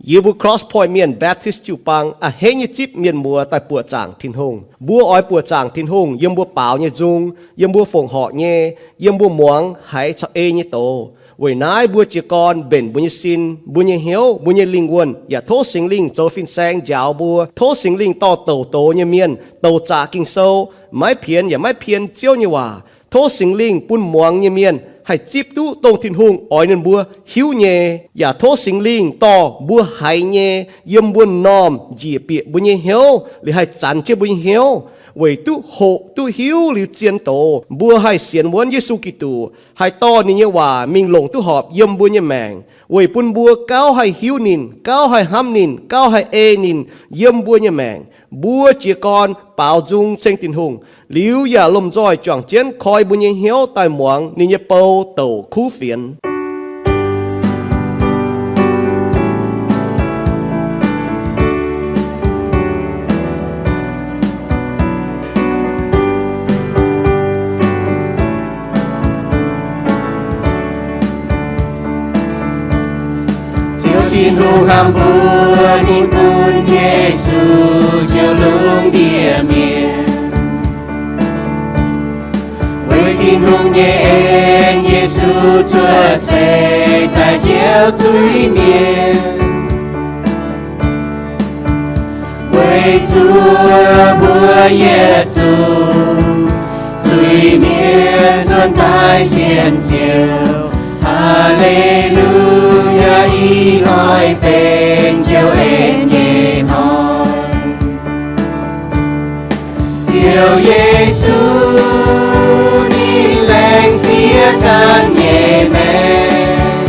Yie mbuo Cross Point Mienh Baptist jiu-baang a'hneiv nyei zipv mienh muoz daaih buoqc zaangc Tin-Hungh. Mbuo oix buoqc zaangc Tin-Hungh yiem mbuo baaux nyei nzung, yiem mbuo fongc horc nyei, yiem mbuo muangx haiz caux ei nyei doz. Weic naaiv mbuo jiez gorn mbenc mbuo nyei sin, mbuo nyei hnyouv, mbuo nyei lingh wuonh, yaac tov Singx Lingh zoux fin-saeng njaaux mbuo. Tov Singx Lingh dorh douc doz nyei mienh, douc zaqc Ging-Sou, maiv pienx yaac maiv pien Ziouv nyei waac. Tov Singx Lingh bun muangx nyei mienh haih zipv duqv dongh Tin-Hungh oix ninh mbuo hiuv nyei, yaac tov Singx Lingh dorh mbuo haiz nyei yiem mbuo m'normh njiec bieqc mbuo nyei hnyouv, liuz haih zanx jienv mbuo nyei hnyouv, weic duqv hoqc duqv hiuv liuz zien doz, mbuo haih sienx wuonv Yesu Giduc, haih dorh ninh nyei waac mingh longc duqv horpc yiem mbuo nyei maengc, weic bun mbuo gauh haih hiuv ninh, gauh haih hnamv ninh, gauh haih ei ninh yiem mbuo nyei maengc. Mbuo jiez gorn baaux nzung ceng Tin-Hungh, liuz yaac lomh nzoih juangc jienv koi mbuo nyei hnyouv daaih muangx ninh nyei bou douc kuv fienx. Ziouv Tin-Hungh hnamv mbuo, ninh bun Yesu ziouc lungh ndiev mienh. Weic Tin-Hungh nyei en, Yesu cuotv seix daaih njoux zuiz-mienh, weic zuqc mbuo yietc zungv zuiz-mienh nzuonx daaih sienx Ziouv. Haa^le^lu^yaa, ih hnoi benx Ziouv en nyei hnoi. Ziouv Yesu ninh laengz siev ganh nyei maengc,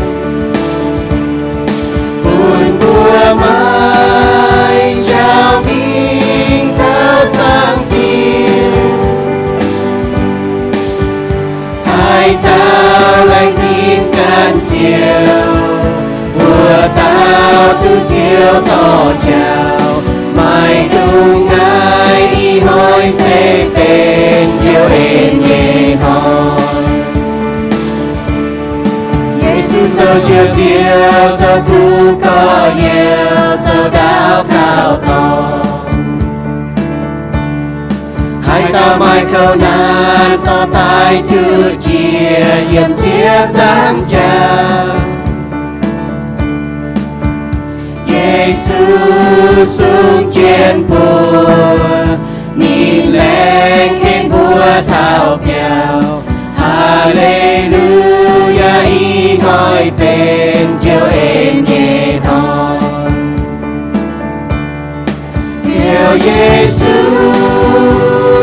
bun mbuo maiv njaaux mingh taux Zaangc Diex. Haaix dauh laengz ginx ganh Ziouv, wuov dauh duqv Ziouv dorh njaaux. Maiv dungx naaiv, ih hnoi se benx Ziouv en nyei hnoi. Yesu zoux Njoux Ziouv, zoux kuv gorx-youz, zoux ndaauv kaux dorngx. Haaix dauh maaih kouv naanc, dorh daaih juqv jiex yiem Ziouv nzangc jaax. Yesu sung jienv mbuo, ninh laengz ginx mbuo taux biauv. Haa^le^lu^yaa, ih hnoi benx Ziouv en nyei hnoi. Ziouv Yesu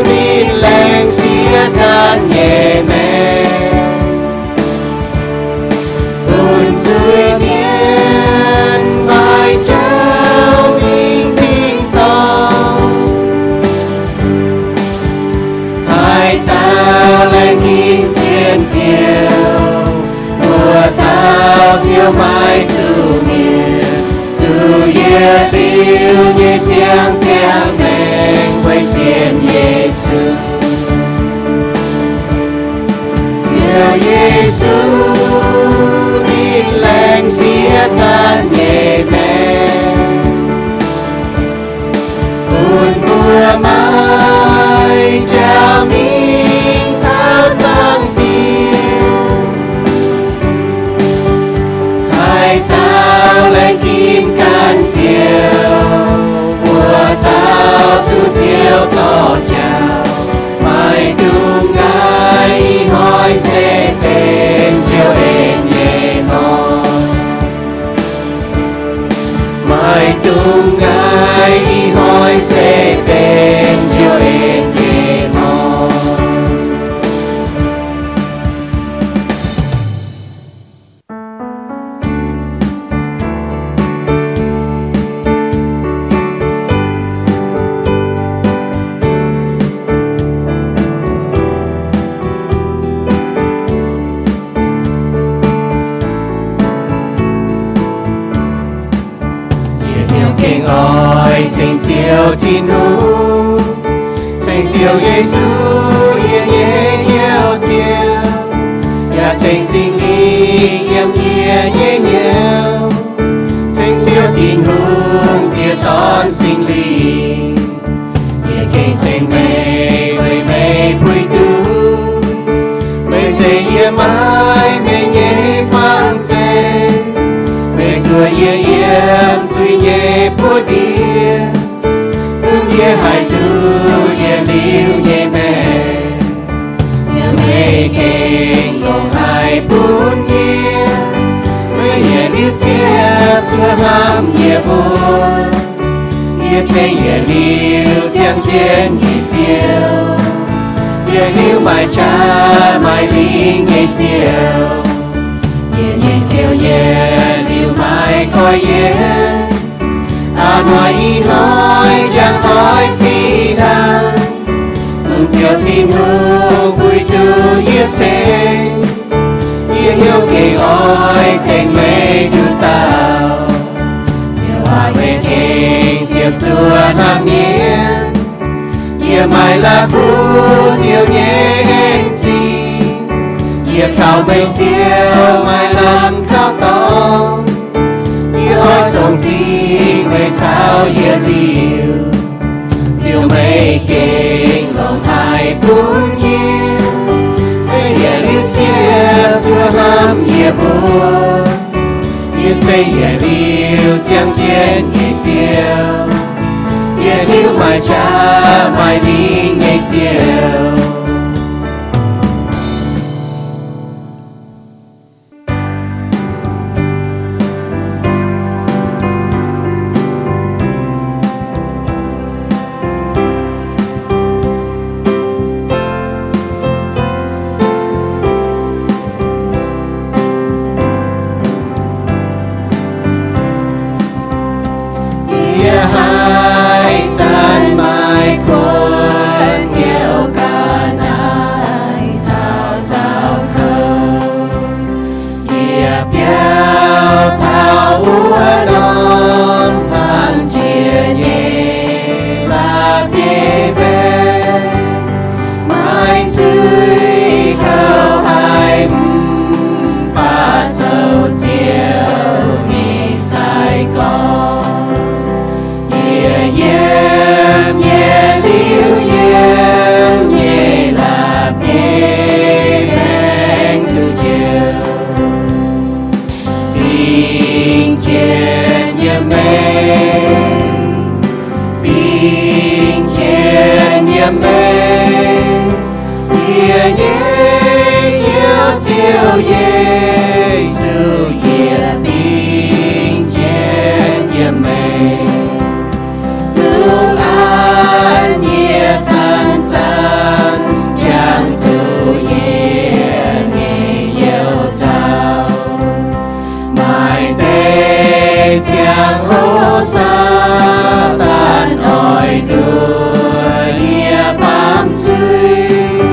ninh laengz siev ganh nyei maengc, bun zuiz-mienh maiv njaaux mingh tin-dorngh. Haaix dauh laengz ginx sienx Ziouv, wuov dauh Ziouv maiv zuqc mietc. Duqv yietc liuz nyei siang ziangh maengx weic sienx Yesu. Ziouv Yesu ninh laengz siev ganh nyei maengc, bun mbuo maiv njaaux mingh taux Zaangc Diex. Haaix dauh laengz ginx ganh Ziouv, wuov dauh duqv Ziouv dorh njaaux. Maiv dungx naaiv, ih hnoi se benx Ziouv en nyei hnoi. Maiv dungx naaiv, ih hnoi se benx Ziouv en nyei hnoi. Yie hnyouv gengh oix ceng Ziouv Tin-Hungh, ceng Ziouv Yesu, yie nyei Njoux Ziouv, yaac ceng Singx Lingh yiem yie nyei hnyouv. Ceng Ziouv Tin-Hungh Diex, Dorn, Singx Lingh, yie gengh ceng meih weic meih puix duqv. Meih zeiz yie maiv mengh nyei fangx zeiv, meih zuov yie yiem zuiz nyei buoz-ndiev, bun yie haih duqv yietc liuz nyei maengc. Yie meih gengh longc haic bun yie, meih yietc liuz ziepc zuoqv hnamv yie mbuo. Yie ceng yietc liuz ziangh jienv nyei Ziouv, yietc liuz maaih qaqv maaih lingh nyei Ziouv. Yie nyei Ziouv, yietc liuz maaih koiv-yienv, a'hnoi ih hnoi njang hnoi fih hnangv. Ong Ziouv Tin-Hungh puix duqv yie ceng, yie hnyouv gengh oix ceng meih nduqc dauh. Ziouv aac, meih gengh ziepc zuoqv hnamv mienh. Yie maaih la'kuqv Ziouv nyei en zingh, yie kaux meih Ziouv maaih lamh kaux dorngx. Yie oix zongh zingh meih taux yietc liuz. Ziouv, meih gengh longc haic bun yie, meih yietc liuz ziepc zuoqv hnamv yie mbuo. Yie ceng yietc liuz ziangh jienv nyei Ziouv, yietc liuz maaih qaqv maaih lingh nyei Ziouv. Yie haih zanc maaih kuonx hnyouv ga'naaiv caux taux kouv. Yie biaux taux wuov norm hlang jiex nyei la'bieiv mbaengx, maaih zuiz kouv haic, mv baac zoux Ziouv nyei sai-gorx. Yie yiem nyei liuz yiem nyei la'bieiv mbaengx duqv Ziouv, bingx jienv yiem meih, bingx jienv yiem meih. Yie nyei Ziouv, Ziouv Yesu, yie bingx jienv yiem meih. Lungh aanx yie zanc-zanc jangx zuqc yie nyei youh zaux. Maaih deix ziangh hoc Saadaan oix nduov yie baamh zuiz,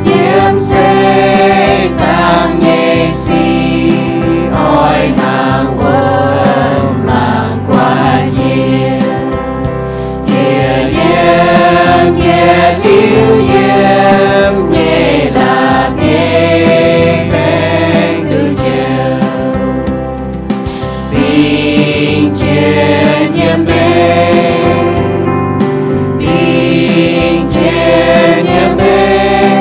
yiem seix zaangc nyei sic oix hnangv wuom-laangc guanh yie. Yie yiem nyei liuz yiem nyei la'bieiv mbaengx duqv Ziouv, bingx jienv yiem meih, bingx jienv yiem meih.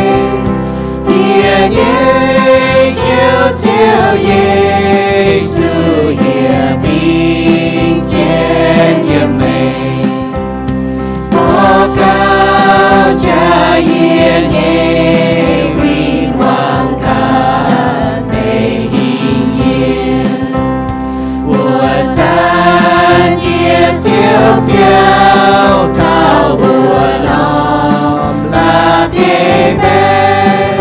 Yie nyei Ziouv, Ziouv Yesu, yie bingx jienv yiem meih. Mbuo gauh jaaix yie nyei win-wangv ga'deix hingh yie. Wuov zanc yie ziouc biaux taux wuov norm la'bieiv mbaengx.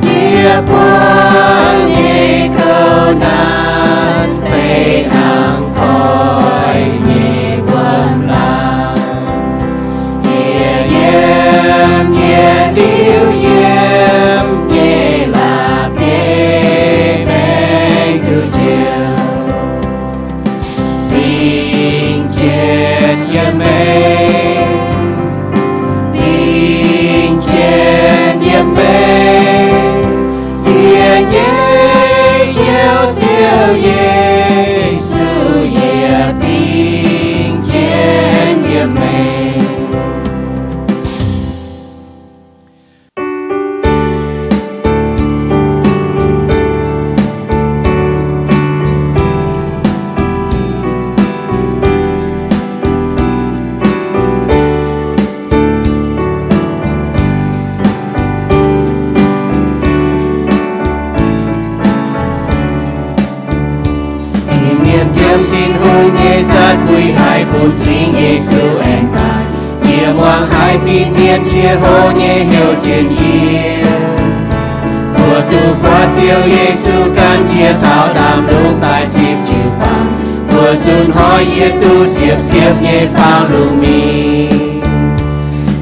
Yie buangv nyei gouv naanc deix hnangv koiv nyei wuom-laangc. Yie yiem nyei liuz yiem nyei la'bieiv mbaengx duqv Ziouv, bingx jienv yiem meih, bingx jienv yiem meih. Yie nyei Ziouv, Ziouv Yesu nyei zatv puix haiz bun Singx Yesu aengx daaih. Yie muangx haiz fin-mienh qiex hlo nyei heuc jienv yie. Mbuo duqv buatc Ziouv Yesu gan jiex taux ndaamv-lungh daaih zipv jiu-baang. Mbuo zunh hnoi yie duqv siepv-siepv nyei faaux lungh mingh.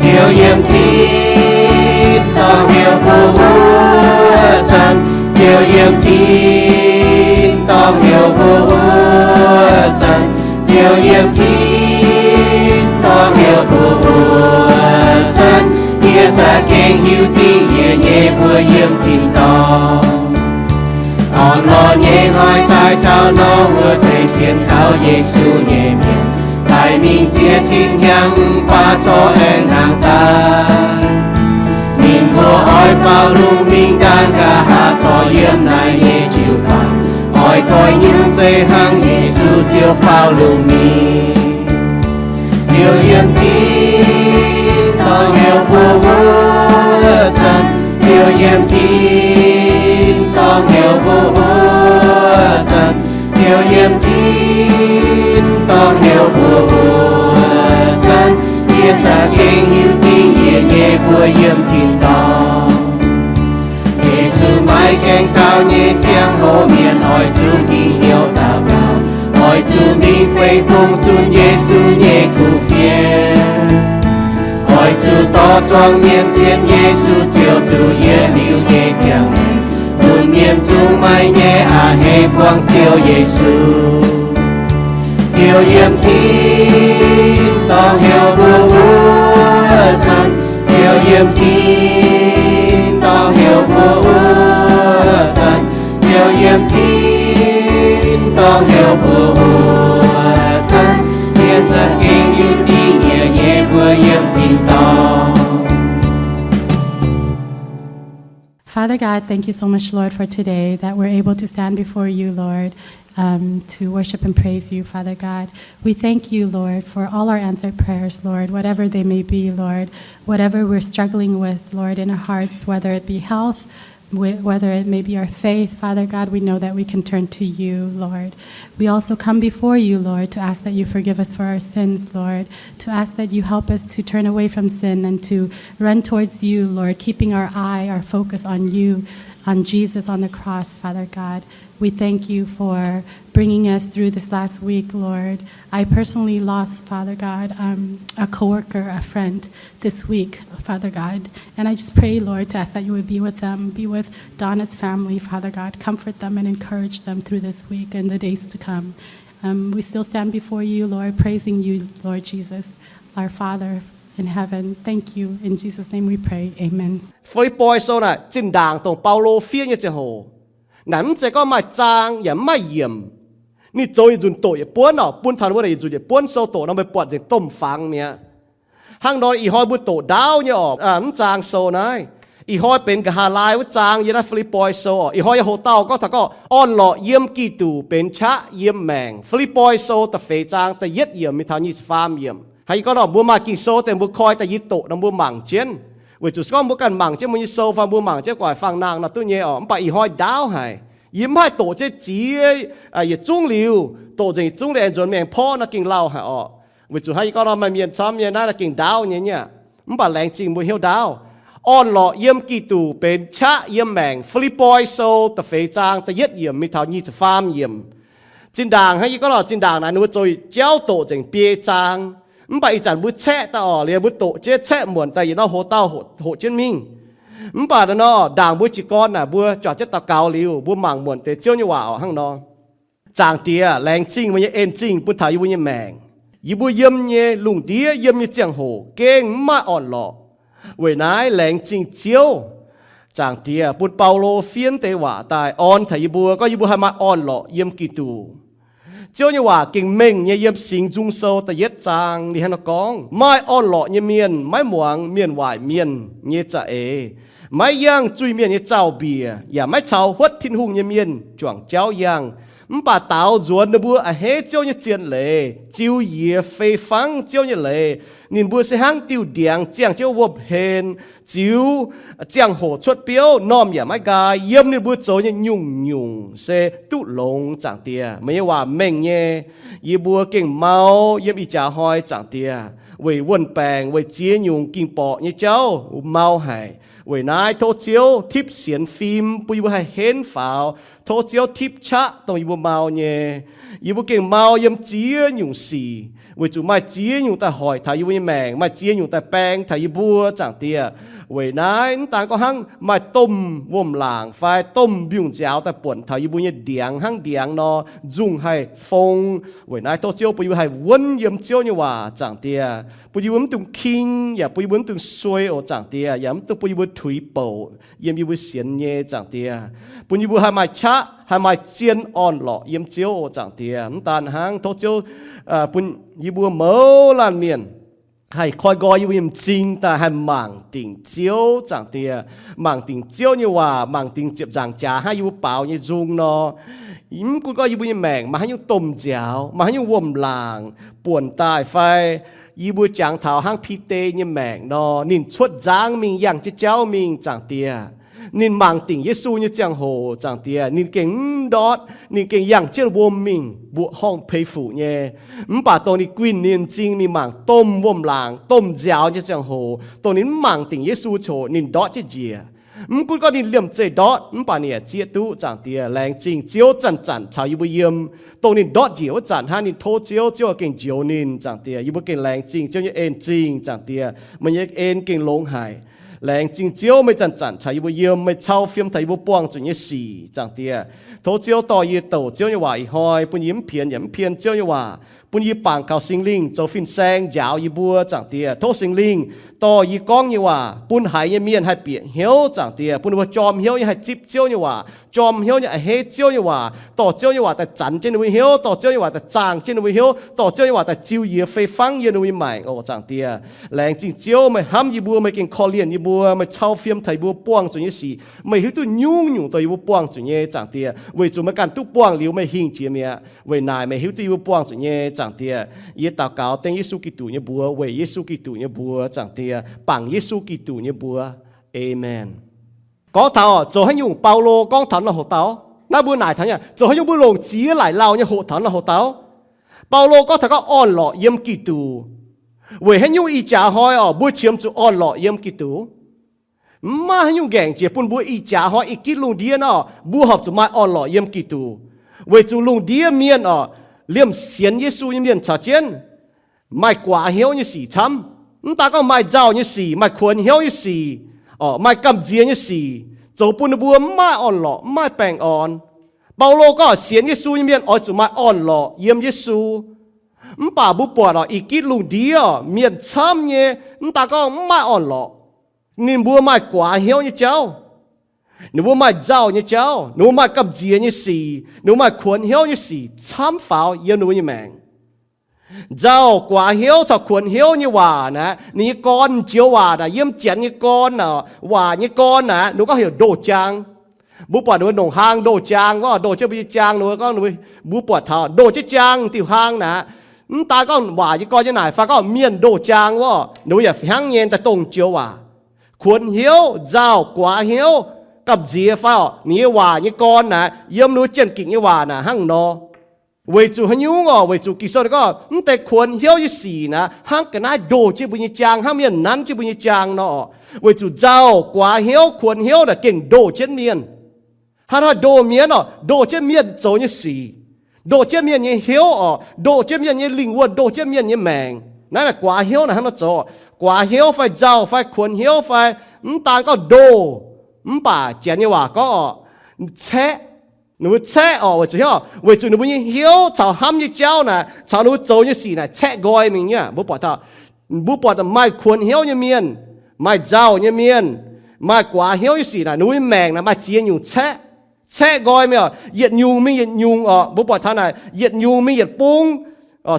Ziouv yiem tin, dorngc heuc mbuo wuov zanc. Ziouv yiem tin, dorngc heuc mbuo wuov zanc. Ziouv yiem tin, dorngc heuc mbuo wuov zanc. Yie za'gengh hiuv duqv yie nyei mbuo yiem tin-dorngh. Orn-lorqc nyei hnoi daaih taux nor, wuov deix sienx kaux Yesu nyei mienh daaih mingh ziex cin hnyangx, baac corc aengx hnangv daaih. Ninh mbuo oix faaux lungh mingh ndaangc nqa'haav corc yiem naaiv nyei jiu-baang. Oix goiv nyungc zeiz hnangv Yesu Ziouv faaux lungh mingh. Ziouv yiem tin, dorngc heuc mbuo wuov zanc. Ziouv yiem tin, dorngc heuc mbuo wuov zanc. Ziouv yiem tin, dorngc heuc mbuo wuov zanc. Yie za'gengh hiuv duqv yie nyei mbuo yiem tin-dorngh. Yesu maiv gaengh taux nyei ziangh hoc mienh oix zuqc dingc hnyouv daux gaux, oix zuqc mingh feix bung zunv Yesu nyei kuv fienx. Oix zuqc dorh zuangx mienh sienx Yesu ziouc duqv yietc liuz nyei ziangh maengc, bun mienh zungv maaih nyei a'hneiv buangh Ziouv Yesu. Ziouv yiem tin, dorngc heuc mbuo wuov zanc. Ziouv yiem tin, dorngc heuc mbuo wuov zanc. Ziouv yiem tin, dorngc heuc mbuo wuov zanc. Mienh za'gengh hiuv duqv yie nyei mbuo yiem tin-dorngh. Father God, thank you so much, Lord, for today, that we're able to stand before you, Lord, um, to worship and praise you, Father God. We thank you, Lord, for all our answered prayers, Lord, whatever they may be, Lord, whatever we're struggling with, Lord, in our hearts, whether it be health, wh- whether it may be our faith, Father God, we know that we can turn to you, Lord. We also come before you, Lord, to ask that you forgive us for our sins, Lord, to ask that you help us to turn away from sin and to run towards you, Lord, keeping our eye, our focus on you, on Jesus on the cross, Father God. We thank you for bringing us through this last week, Lord. I personally lost, Father God, um, a coworker, a friend this week, Father God. And I just pray, Lord, to ask that you would be with them, be with Donna's family, Father God. Comfort them and encourage them through this week and the days to come. Um, we still stand before you, Lord, praising you, Lord Jesus, our Father in heaven. Thank you. In Jesus' name we pray. Amen. Fi^lipv^poi Sou naaic zinh ndaangc dongh Baulo fiev nyei ziangh hoc, naaic mv zeiz gorngv maaih zaang yaac mv maaih yiemc. Ninh zoux yietc nzunc doqc yietc buonv orqc, bun taux ninh mbuo naaic yietc nzunc yietc buonv sou doqc nor, meih buatc nzengc domh fangx mi'aqv. Hnangv nor ih hnoi mbuo doqc ndaauv nyei orqc, mv zaang sou naaiv. Ih hnoi benx nqa'haav laai wuov zaang yiem naaiv Fi^lipv^poi Sou orqc. Ih hnoi yie hoc dauh gorngv taux gorngv orn-lorqc yiem Giduc benx qaqv yiem maengc. Fi^lipv^poi Sou da'feix zaang da'yietv yiemc mingh taux nyic ziepc faam yiemc. Hnangv yie gorngv nor, mbuo maaih Ging-Sou deix mbuo koi da'yietv doqc nor mbuo mangc jienv. Weic zuqc gorngv mbuo ganh mangc jienv mbuo nyei sou fai mbuo mangc jienv gu'nguaaic fangx nangh nor duqv nyei orqc. Mv baac ih hnoi ndaauv haic. Yie mv haih doqc jienv ziex yietc zungv liuz, doqc nzengc yietc zungv liuz aengx nzuonx mingh aengx porv nor gengh lauh haic orqc. Weic zuqc hnangv yie gorngv nor, maaih mienh camv nyei naaiv gengh ndaauv nyei niaa. Mv baac laengz zingh mbuo hnyouv ndaauv. Orn-lorqc yiem Giduc benx qaqv yiem maengc. Fi^lipv^poi Sou da'feix zaang da'yietv yiemc mingh taux nyic ziepc faam yiemc. Zinh ndaangc hnangv yie gorngv nor, zinh ndaangc naaic ninh mbuo zoux jauv doqc nzengc biei zaang. Mv baac ih zanc mbuo caeqv daaih orqc, liuz mbuo doqc jienv caeqv muonc daaih yietc norm hoc dauh hoqc jienv mingh. Mv baac nor, ndaangc mbuo jiez gorn naaic mbuo juangc jienv daux gaux liuz, mbuo mangc muonc deix Ziouv nyei waac orqc hnangv nor. Zaangc Diex, laengz zingh meih nyei en zingh bun taux yie mbuo nyei maengc. Yie mbuo yiem nyei lungh ndiev, yiem nyei ziangh hoc gengh mv maaih orn-lorqc. Weic naaiv laengz zingh Ziouv. Zaangc Diex bun Baulo fiev deix waac daaih orn taux yie mbuo, gorngv yie mbuo haih maaih orn-lorqc yiem Giduc. Ziouv nyei waac gengh mengh nyei yiem Singx Nzung Sou da'yietv zaang ninh hnangv nor gorngv, maaih orn-lorqc nyei mienh maiv muangx mienh waaic mienh nyei za'eix. Maiv yangh zuiz-mienh nyei zaux-mbiec, yaac maiv caux huotv Tin-Hungh nyei mienh juangc jauv yangh. Mv baac daaux nzuonx ninh mbuo a'hneiv Ziouv nyei zien leiz, ziux njiec fei fangv Ziouv nyei leiz. Ninh mbuo se hnangv diuh ndiangx ziangh jienv wuom-hlen, ziux ziangh hoc cuotv biouv, m'normh yaac maiv nqaai. Yiem ninh mbuo zoux nyei nyungc-nyungc se duqv longx, Zaangc Diex. Meih nyei waac mengh nyei. Yie mbuo gengh mau yiem ih jaax hnoi, Zaangc Diex, weic wuon-baengc, weic ziex nyungc ging-borqc nyei jauv mau haic. Weic naaiv tov Ziouv tipv sienx fim bun yie mbuo haih henv faaux. Tov Ziouv tipv qaqv dongh yie mbuo mau nyei. Yie mbuo gengh mau yiem ziex nyungc sic, weic zuqc maaih ziex nyungc daaih hoic taux yie mbuo nyei maengc, maaih ziex nyungc daaih baeng taux yie mbuo, Zaangc Diex. Weic naaiv mv daan gorngv hnangv maaih domh wuom-laangc fai domh mbiungc-nziaaux daaih buonc taux yie mbuo nyei ndiangx hnangv ndiangx nor, nzungh haih fong. Weic naaiv tov Ziouv bun yie mbuo haih wuonv yiem Ziouv nyei waac, Zaangc Diex, bun yie mbuo mv dungx king, yaac bun yie mbuo mv dungx suei oc, Zaangc Diex, yaac mv dungx bun yie mbuo tuix bouc yiem yie mbuo sienx nyei, Zaangc Diex. Bun yie mbuo haih maaih qaqv, haih maaih zien orn-lorqc yiem Ziouv oc, Zaangc Diex. Mv daan hnangv, tov Ziouv bun yie mbuo mouz laanh mienh haih koi nqoi yie mbuo nyei m'zing daaih haih mangc dingc Ziouv, Zaangc Diex. Mangc dingc Ziouv nyei waac, mangc dingc ziepc nzaangc jaax hnangv yie mbuo baaux nyei nzung nor. Mv gunv gorngv yie mbuo nyei maengc maaih haaix nyungc domh nziaaux, maaih haaix nyungc wuom-laangc buonc daaih fai, yie mbuo jangx taux hnangv Bide nyei maengc nor, ninh cuotv nzangv mingh, yangh jienv jauv mingh, Zaangc Diex. Ninh mangc dingc Yesu nyei ziangh hoc, Zaangc Diex, ninh gengh mv ndortv, ninh gengh yangh jienv wuom mingh, mbuoqc horngh peix fuc nyei. Mv baac dongh ninh guinh ninh m'zing mingh mangc domh wuom-laangc, domh nziaaux nyei ziangh hoc, dongh ninh mv mangc dingc Yesu ziouc ninh ndortv jienv njiec. Mv gunv gorngv ninh liemh zeih ndortv, mv baac ninh yaac zieqv duqv, Zaangc Diex. Laengz zingh Ziouv zanc-zanc caux yie mbuo yiem. Dongh ninh ndortv njiec wuov zanc hnangv, ninh tov Ziouv, Ziouv gengh njoux ninh, Zaangc Diex. Yie mbuo gengh laengz zingh Ziouv nyei en-zingh, Zaangc Diex. Meih nyei en gengh longx haic. Laengz zingh Ziouv, meih zanc-zanc caux yie mbuo yiem, meih cau fiem taux yie mbuo buangh zuqc nyei sic, Zaangc Diex. Tov Ziouv dorh yie douc Ziouv nyei waac ih hnoi, bun yie mv pienx yaac mv pien Ziouv nyei waac, bun yie bangc kaux Singx Lingh zoux fin-saeng njaaux yie mbuo, Zaangc Diex. Tov Singx Lingh dorh yie gorngv nyei waac bun haiz nyei mienh haih bieqc hnyouv, Zaangc Diex, bun ninh mbuo jorm hnyouv nyei haih zipv Ziouv nyei waac, jorm hnyouv nyei a'hneiv Ziouv nyei waac, dorh Ziouv nyei waac daaih zanc jienv ninh mbuo hnyouv, dorh Ziouv nyei waac daaih zaangh jienv ninh mbuo hnyouv, dorh Ziouv nyei waac daaih ziux njiec fei fangv yiem ninh mbuo nyei maengc oc, Zaangc Diex. Laengz zingh Ziouv, meih hnamv yie mbuo, meih gengh korv-lienh yie mbuo, meih cau fiem taux yie mbuo buangh zuqc nyei sic. Meih hiuv duqv nyungc-nyungc dongh yie mbuo buangh zuqc nyei, Zaangc Diex. Weic zuqc meih ganh duqv buangh liuz meih hingh jiex mi'aqv. Weic naaic meih hiuv duqv yie mbuo buangh zuqc nyei, Zaangc Diex. Yie daux gaux dengv Yesu Giduc nyei mbuox, weic Yesu Giduc nyei mbuox, Zaangc Diex, bangc Yesu Giduc nyei mbuox. Aamen. Gorngv taux zoux haaix nyungc, Baulo gorngv taux naaiv hoc dauh, naaiv mbuo naaic taux nyei, zoux haaix nyungc mbuo longc ziex laaic lauh nyei hoqc taux naaiv hoc dauh. Baulo gorngv taux gorngv orn-lorqc yiem Giduc. Weic haaix nyungc ih jaax hnoi oc mbuo qiemx zuqc orn-lorqc yiem Giduc? Mv maaih haaix nyungc ngaengc jiex bun mbuo ih jaax hnoi ih gitv lungh ndiev nor, mbuo horpc zuqc maaih orn-lorqc yiem Giduc. Weic zuqc lungh ndiev mienh oc, liemh sienx Yesu nyei mienh caux jienv maaih guaax hnyouv nyei sic camv. Mv daan gorngv maaih nzauh nyei sic, maaih kuonx hnyouv nyei sic, oc, maaih gamh nziex nyei sic, zoux bun ninh mbuo mv maaih orn-lorqc, mv maaih baengh orn. Baulo gorngv sienx Yesu nyei mienh oix zuqc maaih orn-lorqc yiem Yesu. Mv baac mbuo buatc oc, ih gitv lungh ndiev oc, mienh camv nyei, mv daan gorngv mv maaih orn-lorqc, ninh mbuo maaih guaax hnyouv nyei jauv, ninh mbuo maaih nzauh nyei jauv, ninh mbuo maaih gamh nziex nyei sic, ninh mbuo maaih kuonx hnyouv nyei sic camv faaux yiem ninh mbuo nyei maengc. Nzauh, guaax hnyouv caux kuonx hnyouv nyei waac naaic, ninh nyei gorn, joux waac naaic, yiem Janx nyei gorn, waac nyei gorn naaic, ninh gorngv heuc ndoh jaang. Mbuo buatc ninh mbuo nongc hlaang ndoh jaang, gorngv ndoh jienv mbuo nyei jaang, ninh mbuo gorngv, mbuo buatc taux ndoh jienv jaang diuh hlaang naaic. Mv daan gorngv waac nyei gorn nyei naaic, fai gorngv mienh ndoh jaang wuov, ninh mbuo yaac hnangv nyei daaih dongh joux waac. Kuonx hnyouv, nzauh, guaax hnyouv, gamh nziex fai oc, ninh nyei waac nyei gorn naaic, yiem ninh mbuo jien-gikc nyei waac naaic hnangv nor. Weic zuqc haaix nyungc oc? Weic zuqc Ging-Sou gorngv mv deix kuonx hnyouv nyei sic naaic, hnangv ga'naaiv ndoh jienv mbuo nyei jaang, hnangv mienh nanv jienv mbuo nyei jaang nor. Weic zuqc nzauh, guaax hnyouv, kuonx hnyouv naaic gengh ndoh jienv mienh. Hnangv haaix ndoh mienh oc? Ndoh jienv mienh zoux nyei sic, ndoh jienv mienh nyei hnyouv oc, ndoh jienv mienh nyei lingh wuonh, ndoh jienv mienh nyei maengc. Naaiv naaic guaax hnyouv naaic hnangv nor zoux. Guaax hnyouv fai nzauh fai kuonx hnyouv fai, mv daan gorngv ndoh, mv baac Janx nyei waac gorngv oc, caeqv. Ninh mbuo caeqv oc, weic zuqc hnyouv, weic zuqc ninh mbuo nyei hnyouv caux hnamv nyei jauv naaic, caux ninh mbuo zoux nyei sic naaic caeqv nqoi mingh nyei. Mbuo buatc, mbuo buatc maaih kuonx hnyouv nyei mienh, maaih nzauh nyei mienh, maaih guaax hnyouv nyei sic naaic, ninh mbuo nyei maengc naaic maaih ziex nyungc caeqv, caeqv nqoi mingh oc, yietc nyungc mingh yietc nyungc oc. Mbuo buatc taux naaic yietc nyungc mingh yietc bung,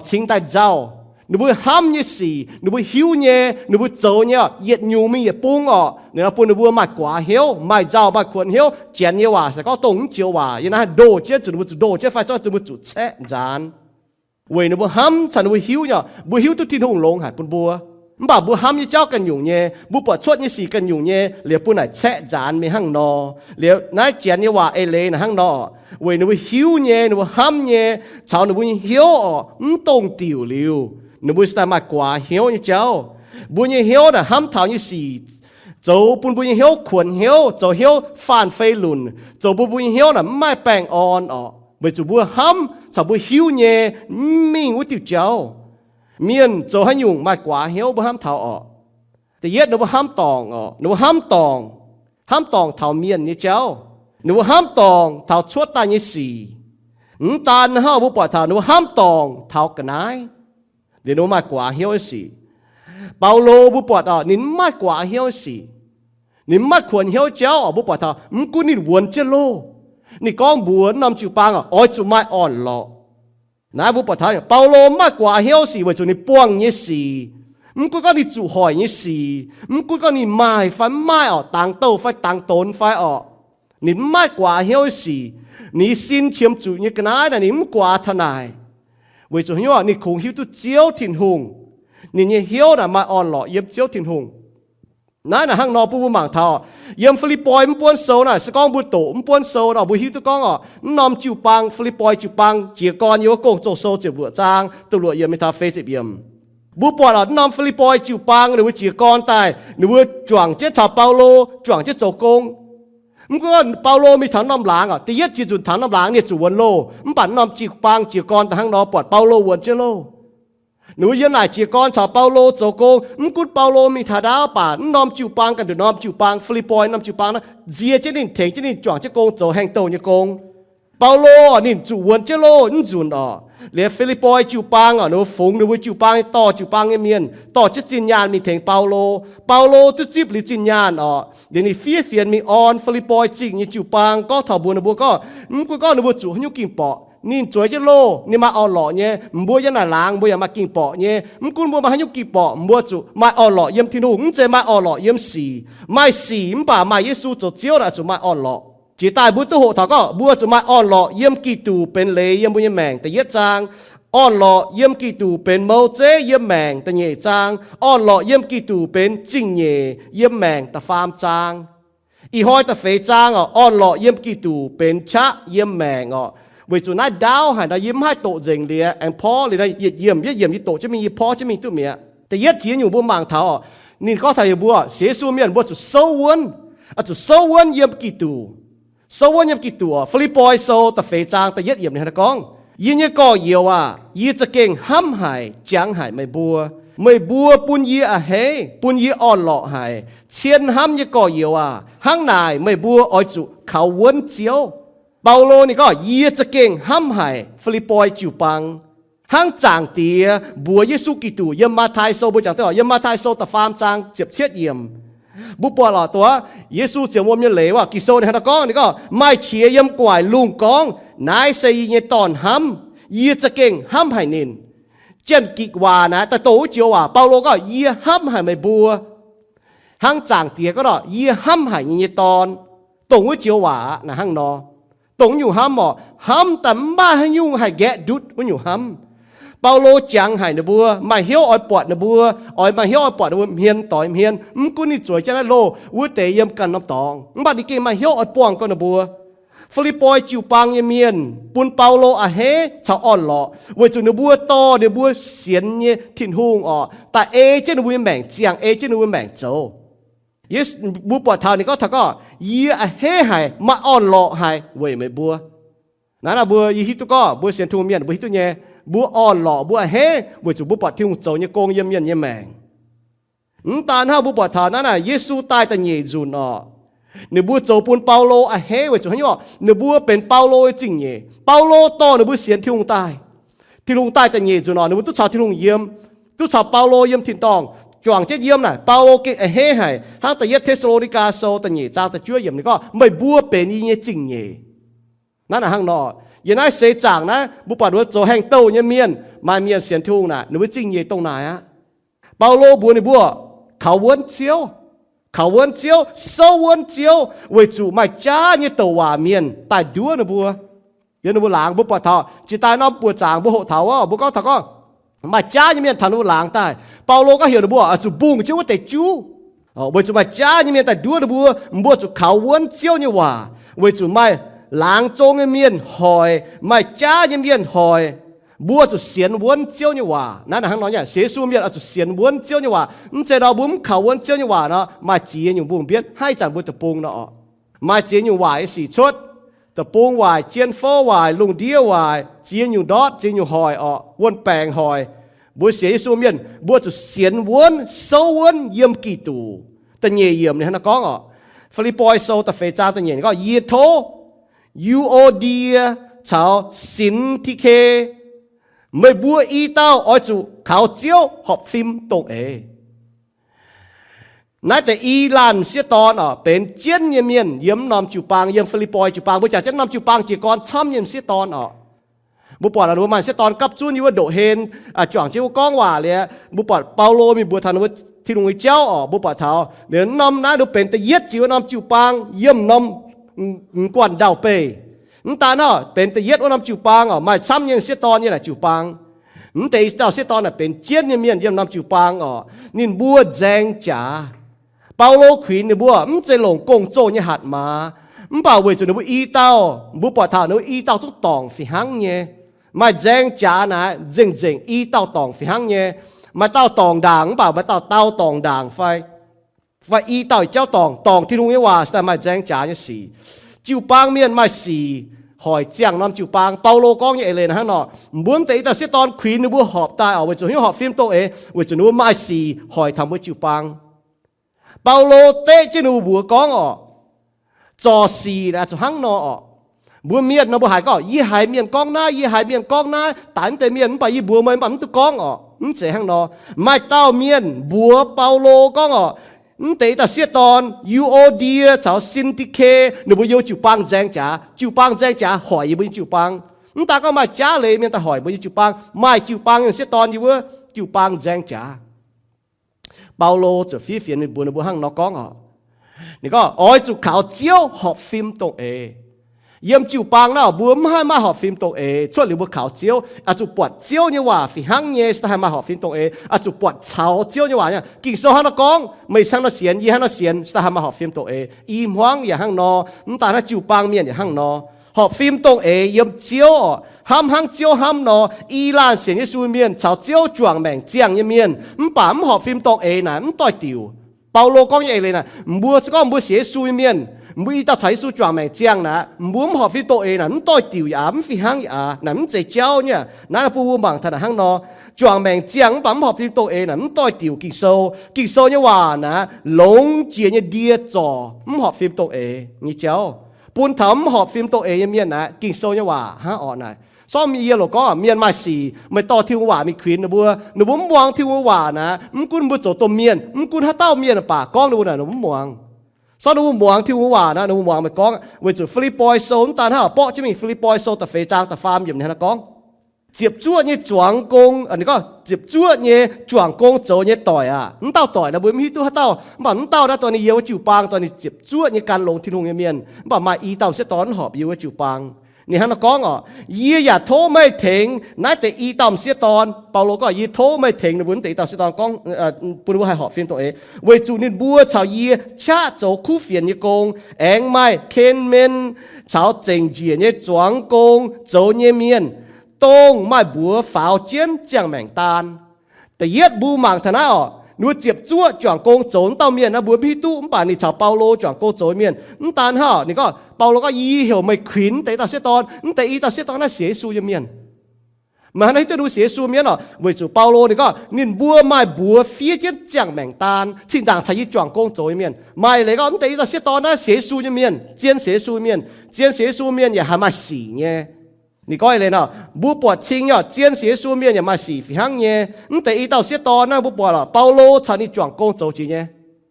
cingx daaih nzauh. Ninh mbuo hnamv nyei sic, ninh mbuo hiuv nyei, ninh mbuo zoux nyei, yietc nyungc mingh yietc bung orqc. Ninh nor bun ninh mbuo maaih guaax hnyouv, maaih nzauh maaih kuonx hnyouv, janx nyei waac se gorngv dongh mv joux waac, yie naaiv ndoh jienv zuqc ninh mbuo zuqc ndoh jienv fai zorqv ninh mbuo zuqc caeqv nzaanx. Weic ninh mbuo hnamv caux ninh mbuo hiuv nyei, mbuo hiuv duqv Tin-Hungh longx haic bun mbuo. Mv baac mbuo hnamv nyei jauv ganh nyungc nyei, mbuo buatc cuotv nyei sic ganh nyungc nyei, liuz bun naaic caeqv nzaanx mingh hnangv nor. Liuz naaiv janx nyei waac eix leiz naaic hnangv nor, weic ninh mbuo hiuv nyei, ninh mbuo hnamv nyei, caux ninh mbuo nyei hnyouv orqc, mv dongh diuc liuz, ninh mbuo se daaih maaih guaax hnyouv nyei jauv. Mbuo nyei hnyouv naaic hnamv taux nyei sic zoux bun mbuo nyei hnyouv kuonx hnyouv, zoux hnyouv faanh fei lunc, zoux bun mbuo nyei hnyouv naaic mv maaih baengh orn orqc, weic zuqc mbuo hnamv caux mbuo hiuv nyei mv mingh wuov diuh jauv. Mienh zoux haaix nyungc maaih guaax hnyouv mbuo hnamv taux orqc? Da'yietv ninh mbuo hnamv dorngc orqc, ninh mbuo hnamv dorngc, hnamv dorngc taux mienh nyei jauv, ninh mbuo hnamv dorngc taux cuotv daaih nyei sic. Mv daan hnangv, mbuo buatc taux ninh mbuo hnamv dorngc taux ga'naaiv. Liuz ninh mbuo maaih guaax hnyouv nyei sic. Baulo mbuo buatc orqc, ninh mv maaih guaax hnyouv nyei sic. Ninh mv maaih kuonx hnyouv jauv orqc, mbuo buatc taux mv gunv ninh wuonx jienv loh, ninh gorngv mbuox norm jiu-baang orqc, oix zuqc maaih orn-lorqc. Naaiv mbuo buatc taux Baulo mv maaih guaax hnyouv sic weic zuqc ninh buangh nyei sic, mv gunv gorngv ninh zuqc hoic nyei sic, mv gunv gorngv ninh maaih fai mv maaih orqc, dangx douh fai dangx donx fai orqc, ninh mv maaih guaax hnyouv nyei sic. Ninh nyei sin qiemx zuqc nyei ga'naaiv naaic ninh mv guaax taux naaic, weic zuqc haaix nyungc? Ninh kungx hiuv duqv Ziouv Tin-Hungh. Ninh nyei hnyouv naaic maaih orn-lorqc yiem Ziouv Tin-Hungh. Naaiv naaic hnangv nor bun mbuo mangc taux yiem Fi^lipv^poi mv buonv sou naaic, se gorngv mbuo doqc mv buonv sou nor, mbuo hiuv duqv gorngv orqc, mv norm jiu-baang, Fi^lipv^poi jiu-baang jiez gorn yiem wuov Gong-Zoh sou ziepc luoqc zaang da'luoqc yiemc mingh taux feix ziepc yiemc. Mbuo buatc orqc, mv norm Fi^lipv^poi jiu-baang ninh mbuo jiez gorn daaih, ninh mbuo juangc jienv caux Baulo juangc jienv zoux gong. Mv gunv Baulo mingh taux norm laangz orqc, da'yietv ziex nzunc taux norm laangz ninh zuqc wuonx loh, mv baac mv norm jiu-baang jiez gorn daaih hnangv nor buatc Baulo wuonx jienv loh. Ninh mbuo yiem naaic jiez gorn caux Baulo zoux gong. Mv gunv Baulo mingh taux ndaauv, baac mv norm jiu-baang ganh nduqc norm jiu-baang, Fi^lipv^poi norm jiu-baang naaiv nzie jienv ninh, tengx jienv ninh juangc jienv gong zoux haengh douh nyei gong. Baulo orqc, ninh zuqc wuonx jienv loh mv nzunc orqc. Liuz Fi^lipv^poi jiu-baang orqc, ninh mbuo fungx ninh mbuo jiu-baang nyei dorh jiu-baang nyei mienh dorh jienv zinh nyaanh mingh tengx Baulo. Baulo duqv zipv liuz zinh nyaanh orqc, liuz ninh fiev fienx mingh orn Fi^lipv^poi Zingh nyei jiu-baang gorngv taux mbuox ninh mbuo gorngv, mv gunv gorngv ninh mbuo zuqc haaix nyungc ging-borqc, ninh zueiz jienv loh, ninh maaih orn-lorqc nyei. Mbuo yiem naaic laangz mbuo yaac maaih ging-borqc nyei. Mv gunv mbuo maaih haaix nyungc ging-borqc, mbuo zuqc maaih orn-lorqc yiem Tin-Hungh, mv zeiz maaih orn-lorqc yiem sic. Maaih sic mv baac maaih Yesu zoux Ziouv naaic zuqc maaih orn-lorqc. Jiex daaih mbuo duqv hoqc taux gorngv mbuo zuqc maaih orn-lorqc yiem Giduc benx leiz yiem mbuo nyei maengc, da'yietv zaang. Orn-lorqc yiem Giduc benx mouv zeiv yiem maengc, da'nyeic zaang. Orn-lorqc yiem Giduc benx zingh nyeic yiem maengc, da'faam zaang. Ih hnoi da'feix zaang orqc, orn-lorqc yiem Giduc benx qaqv yiem maengc orqc. Weic zuqc naaiv ndaauv haic nor yie mv haih doqc nzengc liuz aengx porv liuz nor, yietc yiemc yietc yiemc yie doqc jienv mingh, yie porv jienv mingh duqv mi'aqv. Da'yietv ziex nyungc mbuo mangc taux orqc, ninh gorngv taux heuc mbuo, sienx Yesu mienh mbuo zuqc souv wuonv, zuqc souv wuonv yiem Giduc. Souv wuonv yiem Giduc orqc, Fi^lipv^poi sou da'feix zaang da'yietv yiemc ninh gorngv, yie nyei gorx-youz aah, yie za'gengh hnamv haic, jangx haic meih mbuo. Meih mbuo bun yie a'hneiv, bun yie orn-lorqc haic. Cien hnamv nyei gorx-youz aah, hnangv naaic meih mbuo oix zuqc kaux wuonv Ziouv. Baulo ninh gorngv, yie za'gengh hnamv haic Fi^lipv^poi jiu-baang. Hnangv Zaangc Diex mbuox Yesu Giduc yiem Matv^tai Sou, mbuo jangx duqv yiem Matv^tai Sou da'faam zaang ziepc cietv yiemc. Mbuo buatc lorqc, dongh Yesu ziouc wuom nyei leiz waac Ging-Sou ninh hnangv naaiv gorngv, ninh gorngv, maaih qiex yiem guaic lungh gorngv, naaiv se yie nyei Dorn-hnamv, yie za'gengh hnamv haic ninh. Janx-Gikc waac naaiv daaih dongh wuov joux waac, Baulo gorngv, yie hnamv haic meih mbuo. Hnangv Zaangc Diex gorngv, yie hnamv haic yie nyei Dorn. Dongh wuov joux waac aqv naaiv hnangv nor. Dongh wuov nyungc hnamv orqc, hnamv daaih mv maaih haaix nyungc haih nqaeqv ndutv wuov nyungc hnamv. Baulo jangx haic ninh mbuo, maaih hnyouv oix buatc ninh mbuo, oix maaih hnyouv oix buatc ninh mbuo hmien doix hmien. Mv gunv ninh zueiz jienv naaiv loh wuov deix yiem ganh norm dorngx, mv baac ninh gengh maaih hnyouv oix buangh gorngv ninh mbuo. Fi^lipv^poi jiu-baang nyei mienh bun Baulo a'hneiv caux orn-lorqc weic zuqc ninh mbuo dorh ninh mbuo sienx nyei Tin-Hungh orqc, daaih ei jienv ninh mbuo nyei maengc, ziangh ei jienv ninh mbuo maengc zoux. Yesu, mbuo buatc taux ninh gorngv taux gorngv, yie a'hneiv haic, maaih orn-lorqc haic weic meih mbuo. Naaiv naaic mbuo yie hiuv duqv gorngv mbuo sienx Tin-Hungh mienh mbuo hiuv duqv nyei, mbuo orn-lorqc mbuo a'hneiv weic zuqc mbuo buatc Tin-Hungh zoux nyei gong yiem mienh nyei maengc. Mv daan hnangv, mbuo buatc taux naaiv naaic Yesu daaih da'nyeic nzunc orqc, ninh mbuo zoux bun Baulo a'hneiv weic zuqc haaix nyungc orqc? Ninh mbuo benx Baulo nyei zingh nyeic. Baulo dorh ninh mbuo sienx Tin-Hungh daaih. Tin-Hungh daaih da'nyeic nzunc orqc, ninh mbuo duqv caux Tin-Hungh yiem, duqv caux Baulo yiem tin-dorngh, juangc jienv yiem naaic, Baulo gengh a'hneiv haic hnangv da'yietv Te^saa^lo^ni^gaa Sou da'nyeic zaang da'juov yiemc ninh gorngv, meih mbuo benx yie nyei zingh nyeic. Naaiv naaic hnangv nor, yiem naaiv seix zaangc naaiv mbuo buatc mbuo zoux haengh douh nyei mienh, maaih mienh sienx Tin-Hungh naaic, ninh mbuo zingh nyeic dongh naaic aqv. Baulo mbuox ninh mbuo, kaux wuonv Ziouv, kaux wuonv Ziouv, souv wuonv Ziouv, weic zuqc maaih jaav nyei douc waac mienh daaih nduov ninh mbuo. Yiem ninh mbuo laangz mbuo buatc taux, jiex daaih norm buoqc zaangc mbuo hoqc taux wuov, mbuo gorngv taux gorngv maaih jaav nyei mienh taux ninh mbuo laangz daaih. Baulo gorngv heuc ninh mbuo oix zuqc mbungh jienv wuov deix juv, weic zuqc maaih jaav nyei mienh daaih nduov ninh mbuo. Mbuo zuqc kaux wuonv Ziouv nyei waac, weic zuqc maaih laangz zong nyei mienh hoic, maaih jaav nyei mienh hoic. Mbuo zuqc sienx wuonv Ziouv nyei waac. Naaiv hnangv nor nyei, sienx Yesu mienh oix zuqc sienx wuonv Ziouv nyei waac. Mv zeiz nor mbuo mv kaux wuonv Ziouv nyei waac nor, maaih ziex nyungc mbungh mbienv, haaix zanc mbuo deic-bung nor orqc. Maaih ziex nyungc waaic sic cuotv, deic-bung waaic, jien fouv waaic, lungh ndiev waaic, ziex nyungc ndortv, ziex nyungc hoic orqc, wuon-baengc hoic. Mbuo sienx Yesu mienh mbuo zuqc sienx wuonv, souv wuonv yiem Giduc. Da'nyeic yiemc ninh hnangv naaiv gorngv orqc, Fi^lipv^poi Sou da'feix zaang da'nyeic gorngv, yie tov Yu^o^ndie caux Sin^ti^ke, meih mbuo i dauh oix zuqc kaux Ziouv horpc fim dongh eix. Naaiv deix i laanh m'sieqv dorn orqc, benx jienv nyei mienh yiem norm jiu-baang, yiem Fi^lipv^poi jiu-baang. Mbuo jangx jienv norm jiu-baang jiez gorn camv nyei m'sieqv dorn orqc. Mbuo buatc ninh mbuo maaih m'sieqv dorn gapv zunv yie wuov ndoqc hlen, juangc jienv wuov gorngv waac liuz, mbuo buatc Baulo mingh mbuox taux ninh mbuo Tin-Hungh nyei jauv orqc. Mbuo buatc taux ninh norm naaiv ninh benx da'yietv jiex wuov norm jiu-baang yiem norm m'guanh ndau-beih. Mv daan naaiv benx da'yietv wuov norm jiu-baang orqc, maaih camv nyei m'sieqv dorn yiem naaic jiu-baang. Mv deix i dauh m'sieqv dorn naaic benx jienv nyei mienh yiem norm jiu-baang orqc. Ninh mbuo nzaeng jaax. Baulo kuinx ninh mbuo mv zeiz longc gong-zoh nyei hatc maaz, mv baac weic zuqc ninh mbuo i dauh, mbuo buatc taux ninh mbuo i dauh zungv dorngc fih hnangv nyei. Maaih nzaeng jaax naaic nzengc-nzengc i dauh dorngc fih hnangv nyei. Maaih dauh dorngc ndaangc mv baac maaih dauh dau dorngc ndaangc fai, fai i dauh jauv dorngc, dorngc Tin-Hungh nyei waac se daaih maaih nzaeng jaax nyei sic. Jiu-baang mienh maaih sic hoic ziangh norm jiu-baang. Baulo gorngv nyei eix leiz hnangv nor, mbuo mv deix i dauh m'sieqv dorn kuinx ninh mbuo horpc daaih orqc, weic zuqc hnyouv horpc fim dongh eix, weic zuqc ninh mbuo maaih sic hoic taux mbuo jiu-baang. Baulo deqv jienv ninh mbuo mbuox gorngv orqc, zorc sic naaic zuqc hnangv nor orqc. Mbuo mienh nor mbuo haiz gorngv, yie haiz mienh gorngv naaiv, yie haiz mienh gorngv naaiv, daaih mv deix mienh mv baac yie mbuox meih mv baac mv duqv gorngv orqc. Mv zeiz hnangv nor. Maaih dauh mienh mbuox Baulo gorngv orqc, mv deix i dauh m'sieqv dorn Yu^o^ndie caux Sin^ti^ke ninh mbuo yiem jiu-baang nzaeng jaax. Jiu-baang nzaeng jaax hoic yie mbuo nyei jiu-baang. Mv daan gorngv maaih jaav leiz mienh daaih hoic mbuo nyei jiu-baang, maaih jiu-baang nyei m'sieqv dorn yiem wuov jiu-baang nzaeng jaax. Baulo ziouc fiev fienx ninh mbuo, ninh mbuo hnangv nor gorngv orqc. Ninh gorngv, oix zuqc kaux Ziouv horpc fim dongh eix. Yiem jiu-baang naaiv mbuo mv haih maaih horpc fim dongh eix cuotv liuz mbuo kaux Ziouv. Oix zuqc buatc Ziouv nyei waac fih hnangv nyei se daaih haih maaih horpc fim dongh eix. Oix zuqc buatc caux Ziouv nyei waac. Ging-Sou hnangv nor gorngv, meih hnangv nor sienx, yie hnangv nor sienx se daaih haih maaih horpc fim dongh eix. I hmuangv yaac hnangv nor, mv daan naaiv jiu-baang mienh yaac hnangv nor. Horpc fim dongh eix yiem Ziouv orqc. Hnamv hnangv Ziouv hnamv nor, i laanh sienx Yesu mienh caux Ziouv juangc maengc ziangh nyei mienh, mv baac mv horpc fim dongh eix naaic mv doix-diuc. Baulo gorngv nyei eix leiz naaic, mbuo se gorngv mbuo sienx Yesu nyei mienh, mbuo i dauh caux Yesu juangc maengc ziangh naaic, mbuo mv horpc fim dongh eix naaic mv doix-diuc yaac mv fih hnangv yaac naaic mv zeiz jauv nyei. Naaiv bun mbuo mangc taux naaic hnangv nor, juangc maengc ziangh mv baac mv horpc fim dongh eix naaic mv doix-diuc. Ging-Sou, Ging-Sou nyei waac naaic longx jiex nyei ndie zorc mv horpc fim dongh eix nyei jauv, bun taux mv horpc fim dongh eix nyei mienh naaic. Ging-Sou nyei waac hnangv orqc naaic. Sortv yie loc gorngv mienh maaih sic, meih dorh Tin-Hungh waac mingh kuinx ninh mbuo, ninh mbuo mv muangx Tin-Hungh waac naaic, mv gunv mbuo zoux domh mienh, mv gunv haaix dauh mienh baac gorngv ninh mbuo naaic ninh mbuo mv muangx. Sortv ninh mbuo muangx Tin-Hungh waac naaic, ninh mbuo muangx meih gorngv, weic zuqc Fi^lipv^poi Sou mv daan hnangv, borqv jienv mingh Fi^lipv^poi Sou da'feix zaang da'faam yiemc ninh hnangv nor gorngv, ziepc zuoqv nyei zuangx gong, ninh gorngv ziepc zuoqv nyei juangc gong zoux nyei doic aac, mv dauh doic naaic mbuo mv hiuv duqv haaix dauh, mv baac mv dauh naaiv dorh ninh yiem wuov jiu-baang, dorh ninh ziepc zuoqv nyei gan longx Tin-Hungh nyei mienh, mv baac maaih i dauh m'sieqv dorn mv horpc yiem wuov jiu-baang. Ninh hnangv nor gorngv orqc, yie yaac tov meih tengx naaiv deix i dauh m'sieqv dorn. Baulo gorngv, yie tov meih tengx ninh mbuo naaiv deix i dauh m'sieqv dorn gorngv, bun ninh mbuo haih horpc fim dongh eix, weic zuqc ninh mbuo caux yie qaqv zoux kuv fienx nyei gong, aengx maaih Ken^men caux zengc njiec nyei zuangx gong zoux nyei mienh, dongh maaih mbuox faaux jienv ziangh maengc daan. Da'yietv mbuo mangc taux naaiv orqc, ninh mbuo ziepc zuoqv juangc gong zoux wuov dauh mienh naaiv mbuo mv hiuv duqv, mv baac ninh caux Baulo juangc gong zoux mienh. Mv daan hnangv, ninh gorngv, Baulo gorngv, yie heuc meih kuinx deix i dauh m'sieqv dorn, mv deix i dauh m'sieqv dorn naaiv sienx Yesu nyei mienh. Meih hnangv naaiv hiuv duqv ninh sienx Yesu mienh orqc, weic zuqc Baulo ninh gorngv ninh mbuo maaih mbuox fiev jienv ziangh maengc daan, cing-ndaangc caux yie juangc gong zoux nyei mienh. Maaih leiz gorngv mv deix i dauh m'sieqv dorn naaiv sienx Yesu nyei mienh, zien sienx Yesu nyei mienh, zien sienx Yesu mienh yaac haih maaih sic nyei. Ninh gorngv eix leiz nor, mbuo buatc cing nyei orqc, zien sienx Yesu mienh yaac maaih sic fih hnangv nyei. Mv deix i dauh m'sieqv dorn naaiv mbuo buatc lorqc, Baulo caux ninh juangc gong zoux jiex nyei.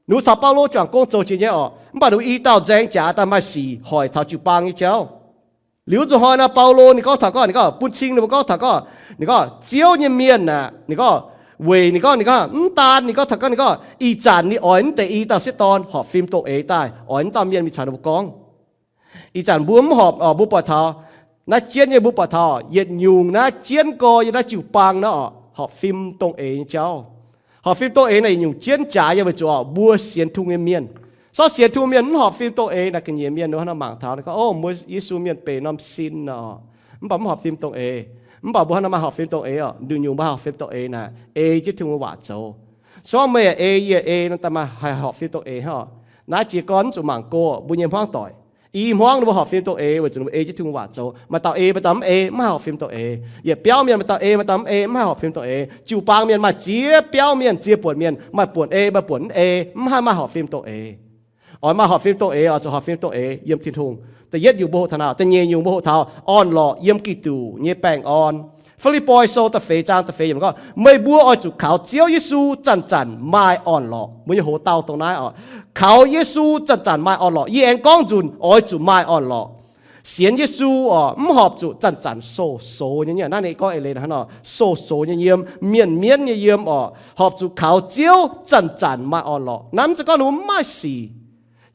Ninh mbuo caux Baulo juangc gong zoux jiex nyei orqc, mv baac ninh mbuo i dauh nzaeng jaax daaih maaih sic hoic taux jiu-baang nyei jauv. Liuz zuqc hnoi nor, Baulo ninh gorngv taux gorngv, ninh gorngv bun cing ninh mbuo gorngv taux gorngv, ninh gorngv Ziouv nyei mienh aah, ninh gorngv, weic ninh gorngv, ninh gorngv mv daan, ninh gorngv taux gorngv, ninh gorngv ih zanc ninh oix mv deix i dauh sieqv dorn horpc fim dongh eix daaih oix mv dauh mienh mingh caux ninh mbuo gorngv. Ih zanc mbuo mv horpc, mbuo buatc taux naaiv jienv nyei, mbuo buatc taux yietc nyungc naaiv jienv gorx yiem naaiv jiu-baang naaiv oc, horpc fim dongh eix nyei jauv. Horpc fim dongh eix naaic yietc nyungc jienv jaaix yiem, weic zuqc oc mbuo sienx Tin-Hungh nyei mienh. Sortv sienx Tin-Hungh mienh mv horpc fim dongh eix naaic ga'nyiec mienh nor, hnangv nor mangc taux ninh gorngv, o, mbuo Yesu mienh benx norm sin nor, mv baac mv horpc fim dongh eix. Mv baac mbuo hnangv nor maaih horpc fim dongh eix oc, nduqc nyungc mbuo haih horpc fim dongh eix naaic, ei jienv Tin-Hungh waac zoux. Sortv meih eix, yie eix nor, daaih maaih haih horpc fim dongh eix hnangv. Naaiv jiez gorn mv zuqc mangc go, mbuo nyei hmuangv doic i hmuangv ninh mbuo horpc fim dongh eix weic zuqc ninh mbuo ei jienv Tin-Hungh waac zoux. Maaih dauh ei, maaih dauh mv ei, mv haih horpc fim dongh eix. Yietc biauv mienh maaih dauh ei, maaih dauh mv ei, mv haih horpc fim dongh eix. Jiu-baang mienh maaih ziex biauv mienh, ziex buonc mienh, maaih buonc ei, maaih buonc mv ei, mv haih maaih horpc fim dongh eix. Oix maaih horpc fim dongh eix oix zuqc horpc fim dongh eix yiem Tin-Hungh. Da'yietv nyungc mbuo hoqc taux naaic, da'nyeic nyungc mbuo hoqc taux orn-lorqc yiem Giduc nyei baengh orn. Fi^lipv^poi Sou da'feix zaang da'feix yiemc gorngv, meih mbuo oix zuqc kaux Ziouv Yesu zanc-zanc maaih orn-lorqc. Mbuo nyei hoz dauh dongh naaiv oc, kaux Yesu zanc-zanc maaih orn-lorqc. Yie aengx gorngv nzunc, oix zuqc maaih orn-lorqc. Sienx Yesu oc, mv horpc zuqc zanc-zanc sou-soux nyei. Naaiv ninh gorngv eix leiz hnangv nor, sou-soux nyei yiem, mienh mienv nyei yiem oc, horpc zuqc kaux Ziouv zanc-zanc maaih orn-lorqc. Naaiv mv zeiz gorngv ninh mbuo mv maaih sic.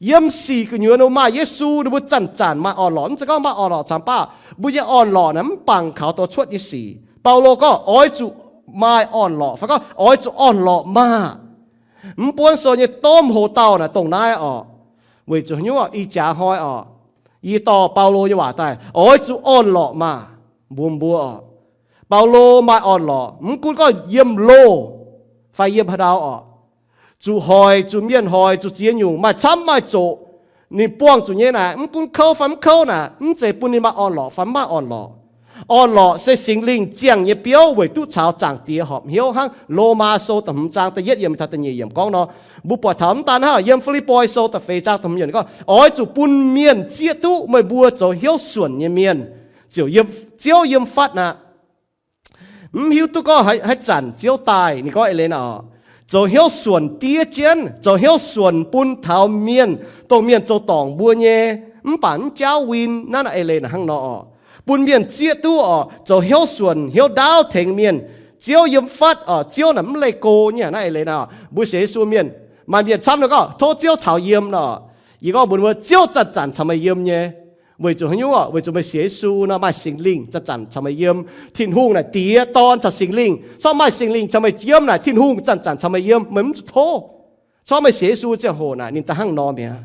Yiem sic gu'nyuoz ninh mbuo maaih Yesu, ninh mbuo zanc-zanc maaih orn-lorqc. Mv zeiz gorngv maaih orn-lorqc camx baav, mbuo nyei orn-lorqc naaic mv bangc kaux douz cuotv nyei sic. Baulo gorngv oix zuqc maaih orn-lorqc fai gorngv oix zuqc orn-lorqc maah! Mv buonv sou nyei domh hoz dauh naaic dongh naaiv oc. Weic zuqc haaix nyungc? Ih jaax hnoi oc, yie dorh Baulo nyei waac daaih, oix zuqc orn-lorqc maah! Mbuox mbuo oc, Baulo maaih orn-lorqc mv gunv gorngv yiem loh fai yiem haaix ndau oc, zuqc hoic, zuqc mienh hoic, zuqc ziex nyungc, maaih camv maaih zoqc, ninh buangh zuqc nyei naaic, mv gunv kouv fai mv kouv naaic, mv zeiz bun ninh maaih orn-lorqc fai mv maaih orn-lorqc. Orn-lorqc se Singx Lingh ziangh nyei biouv weic duqv caux Zaangc Diex horpc hnyouv hnangv. Lomaa Sou da'hmz zaang da'yietv yiemc taux da'nyeic yiemc gorngv nor. Mbuo buatc taux mv daan hnangv, yiem Fi^lipv^poi Sou da'feix zaang da'hmz yiemc gorngv, oix zuqc bun mienh zieqv duqv meih mbuo zoux hnyouv suonc nyei mienh, ziouc yiem, Ziouv yiem fatv aqv. Mv hiuv duqv gorngv haaix zanc Ziouv daaih, ninh gorngv eix leiz naaic oc, zoux hnyouv suonc diev jienv, zoux hnyouv suonc bun taux mienh, dongh mienh zoux dorngc mbuo nyei, mv baac mv jaauv win. Naaiv naaic eix leiz naaic hnangv nor oc, bun mienh zieqv duqv oc, zoux hnyouv suonc hnyouv ndaauv tengx mienh. Ziouv yiem fatv oc, Ziouv naaic mv leih go nyei. Naaiv eix leiz naaic, mbuo sienx Yesu mienh, maaih mienh camv nor gorngv tov Ziouv caux yiem nor. Yie gorngv mbuox mbuo, Ziouv zanc-zanc caux meih yiem nyei. Weic zuqc haaix nyungc? Weic zuqc meih sienx Yesu nor, maaih Singx Lingh zanc-zanc caux meih yiem. Tin-Hungh naaic Diex, Dorn caux Singx Lingh. Corc maaih Singx Lingh caux meih yiem naaic, Tin-Hungh zanc-zanc caux meih yiem, meih mv zuqc tov. Corc meih sienx Yesu ziangh hoc naaic ninh da'hnangv nor mi'aqv.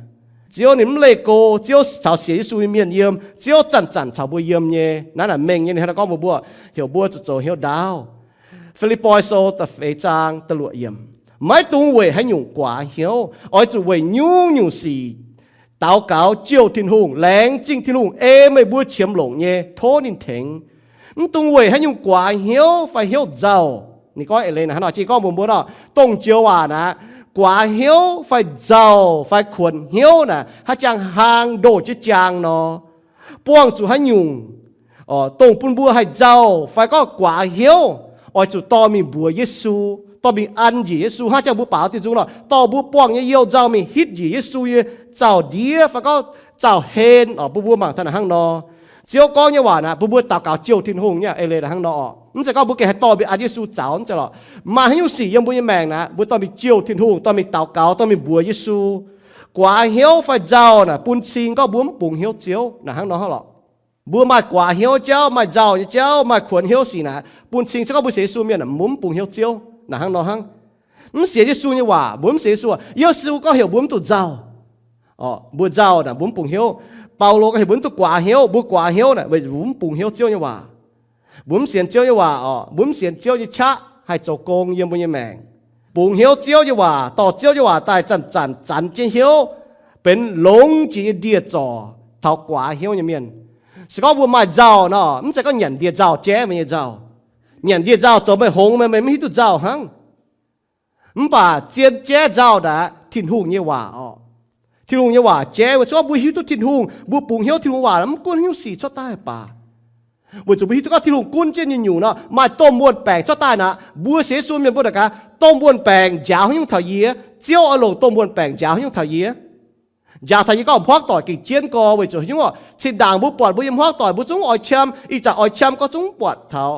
Ziouv ninh mv leih go, Ziouv caux sienx Yesu nyei mienh yiem, Ziouv zanc-zanc caux mbuo yiem nyei. Naaiv naaic mengh nyei. Ninh hnangv naaiv gorngv mbuox mbuo, heuc mbuo zuqc zoux hnyouv ndaauv. Fi^lipv^poi Sou da'feix zaang da'luoqc yiemc, maiv dungx weic haaix nyungc guaax hnyouv. Oix zuqc weic nyungc-nyungc sic daux gaux jouh Tin-Hungh, laengz zingh Tin-Hungh, ei meih mbuo qiemx longc nyei, tov ninh tengx. Mv dungx weic haaix nyungc guaax hnyouv fai hnyouv nzauh. Ninh gorngv eix leiz naaic hnangv nor, jiex gorngv mbuox mbuo nor, dongh joux waac naaic, guaax hnyouv fai nzauh fai kuonx hnyouv naaic, haaix jangx hlang ndoh jienv jaang nor, buangh zuqc haaix nyungc, dongh bun mbuo haih nzauh fai gorngv guaax hnyouv, oix zuqc dorh mingh mbuox Yesu, dorh mingh an njiec Yesu. Haaix jangx mbuo baaux diuh nzung nor, dorh mbuo buangh nyei you nzauh mingh hitv njiec Yesu nyei zaux-ndiev fai gorngv zaux-hlen oc. Bun mbuo mangc taux naaic hnangv nor. Ziouv gorngv nyei waac naaic, bun mbuo daux gaux jouh Tin-Hungh nyei eix leiz naaic hnangv nor oc. Mv zeiz gorngv mbuo gengh haih dorh mingh an Yesu zaux, mv zeiz lorqc. Maaih haaix nyungc sic yiem mbuo nyei maengc naaic, mbuo dorh mingh jouh Tin-Hungh, dorh mingh daux gaux, dorh mingh mbuox Yesu. Guaax hnyouv fai nzauh naaic bun cing gorngv mbuo mv bungx hnyouv Ziouv naaic hnangv nor lorqc. Mbuo maaih guaax hnyouv jauv, maaih nzauh nyei jauv, maaih kuonx hnyouv sic naaic, bun cing se gorngv mbuo sienx Yesu mienh mbuo mv bungx hnyouv Ziouv naaic hnangv nor hnangv. Mv sienx Yesu nyei waac, mbuo mv sienx Yesu, Yesu gorngv heuc mbuo mv duqv nzauh. Mbuo nzauh naaic mbuo mv bungx hnyouv. Baulo gorngv heuc mbuo mv duqv guaax hnyouv, mbuo guaax hnyouv naaic weic mbuo mv bungx hnyouv Ziouv nyei waac. Mbuo mv sienx Ziouv nyei waac oc, mbuo mv sienx Ziouv nyei qaqv haih zoux gong yiem mbuo nyei maengc. Bungx hnyouv Ziouv nyei waac, dorh Ziouv nyei waac daaih zanc-zanc zanx jienv hnyouv, benx longx jiex nyei ndie-zorc taux guaax hnyouv nyei mienh. Se gorngv mbuo maaih nzauh nor, mv zeiz gorngv nyanc ndie-nzauh, jaiv meih nyei nzauh. Nyanc ndie-nzauh zoux meih hngongx, meih mv hiuv duqv nzauh hnangv. Mv baac zien jaiv nzauh naaic Tin-Hungh nyei waac oc. Tin-Hungh nyei waac jaiv, weic zuqc mbuo hiuv duqv Tin-Hungh, mbuo bungx hnyouv Tin-Hungh waac, mv gunv haaix nyungc sic cuotv daaih baac, weic zuqc mbuo hiuv duqv gorngv Tin-Hungh gunv jienv nyungc-nyungc nor, maaih domh muonh baengc cuotv daaih naaic, mbuo sienx Yesu mienh mbuo naaic gaax, domh muonh baengc njaaux haaix nyungc taux yie? Ziouv oix longc domh muonh baengc njaaux haaix nyungc taux yie? Njaaux taux yie gorngv hmuangv doic gengh jienv gorx weic zuqc haaix nyungc orqc? Zinh ndaangc mbuo buatc mbuo yiem hmuangv doic mbuo zungv oix qiemx, ih zanc oix qiemx gorngv zungv buatc taux.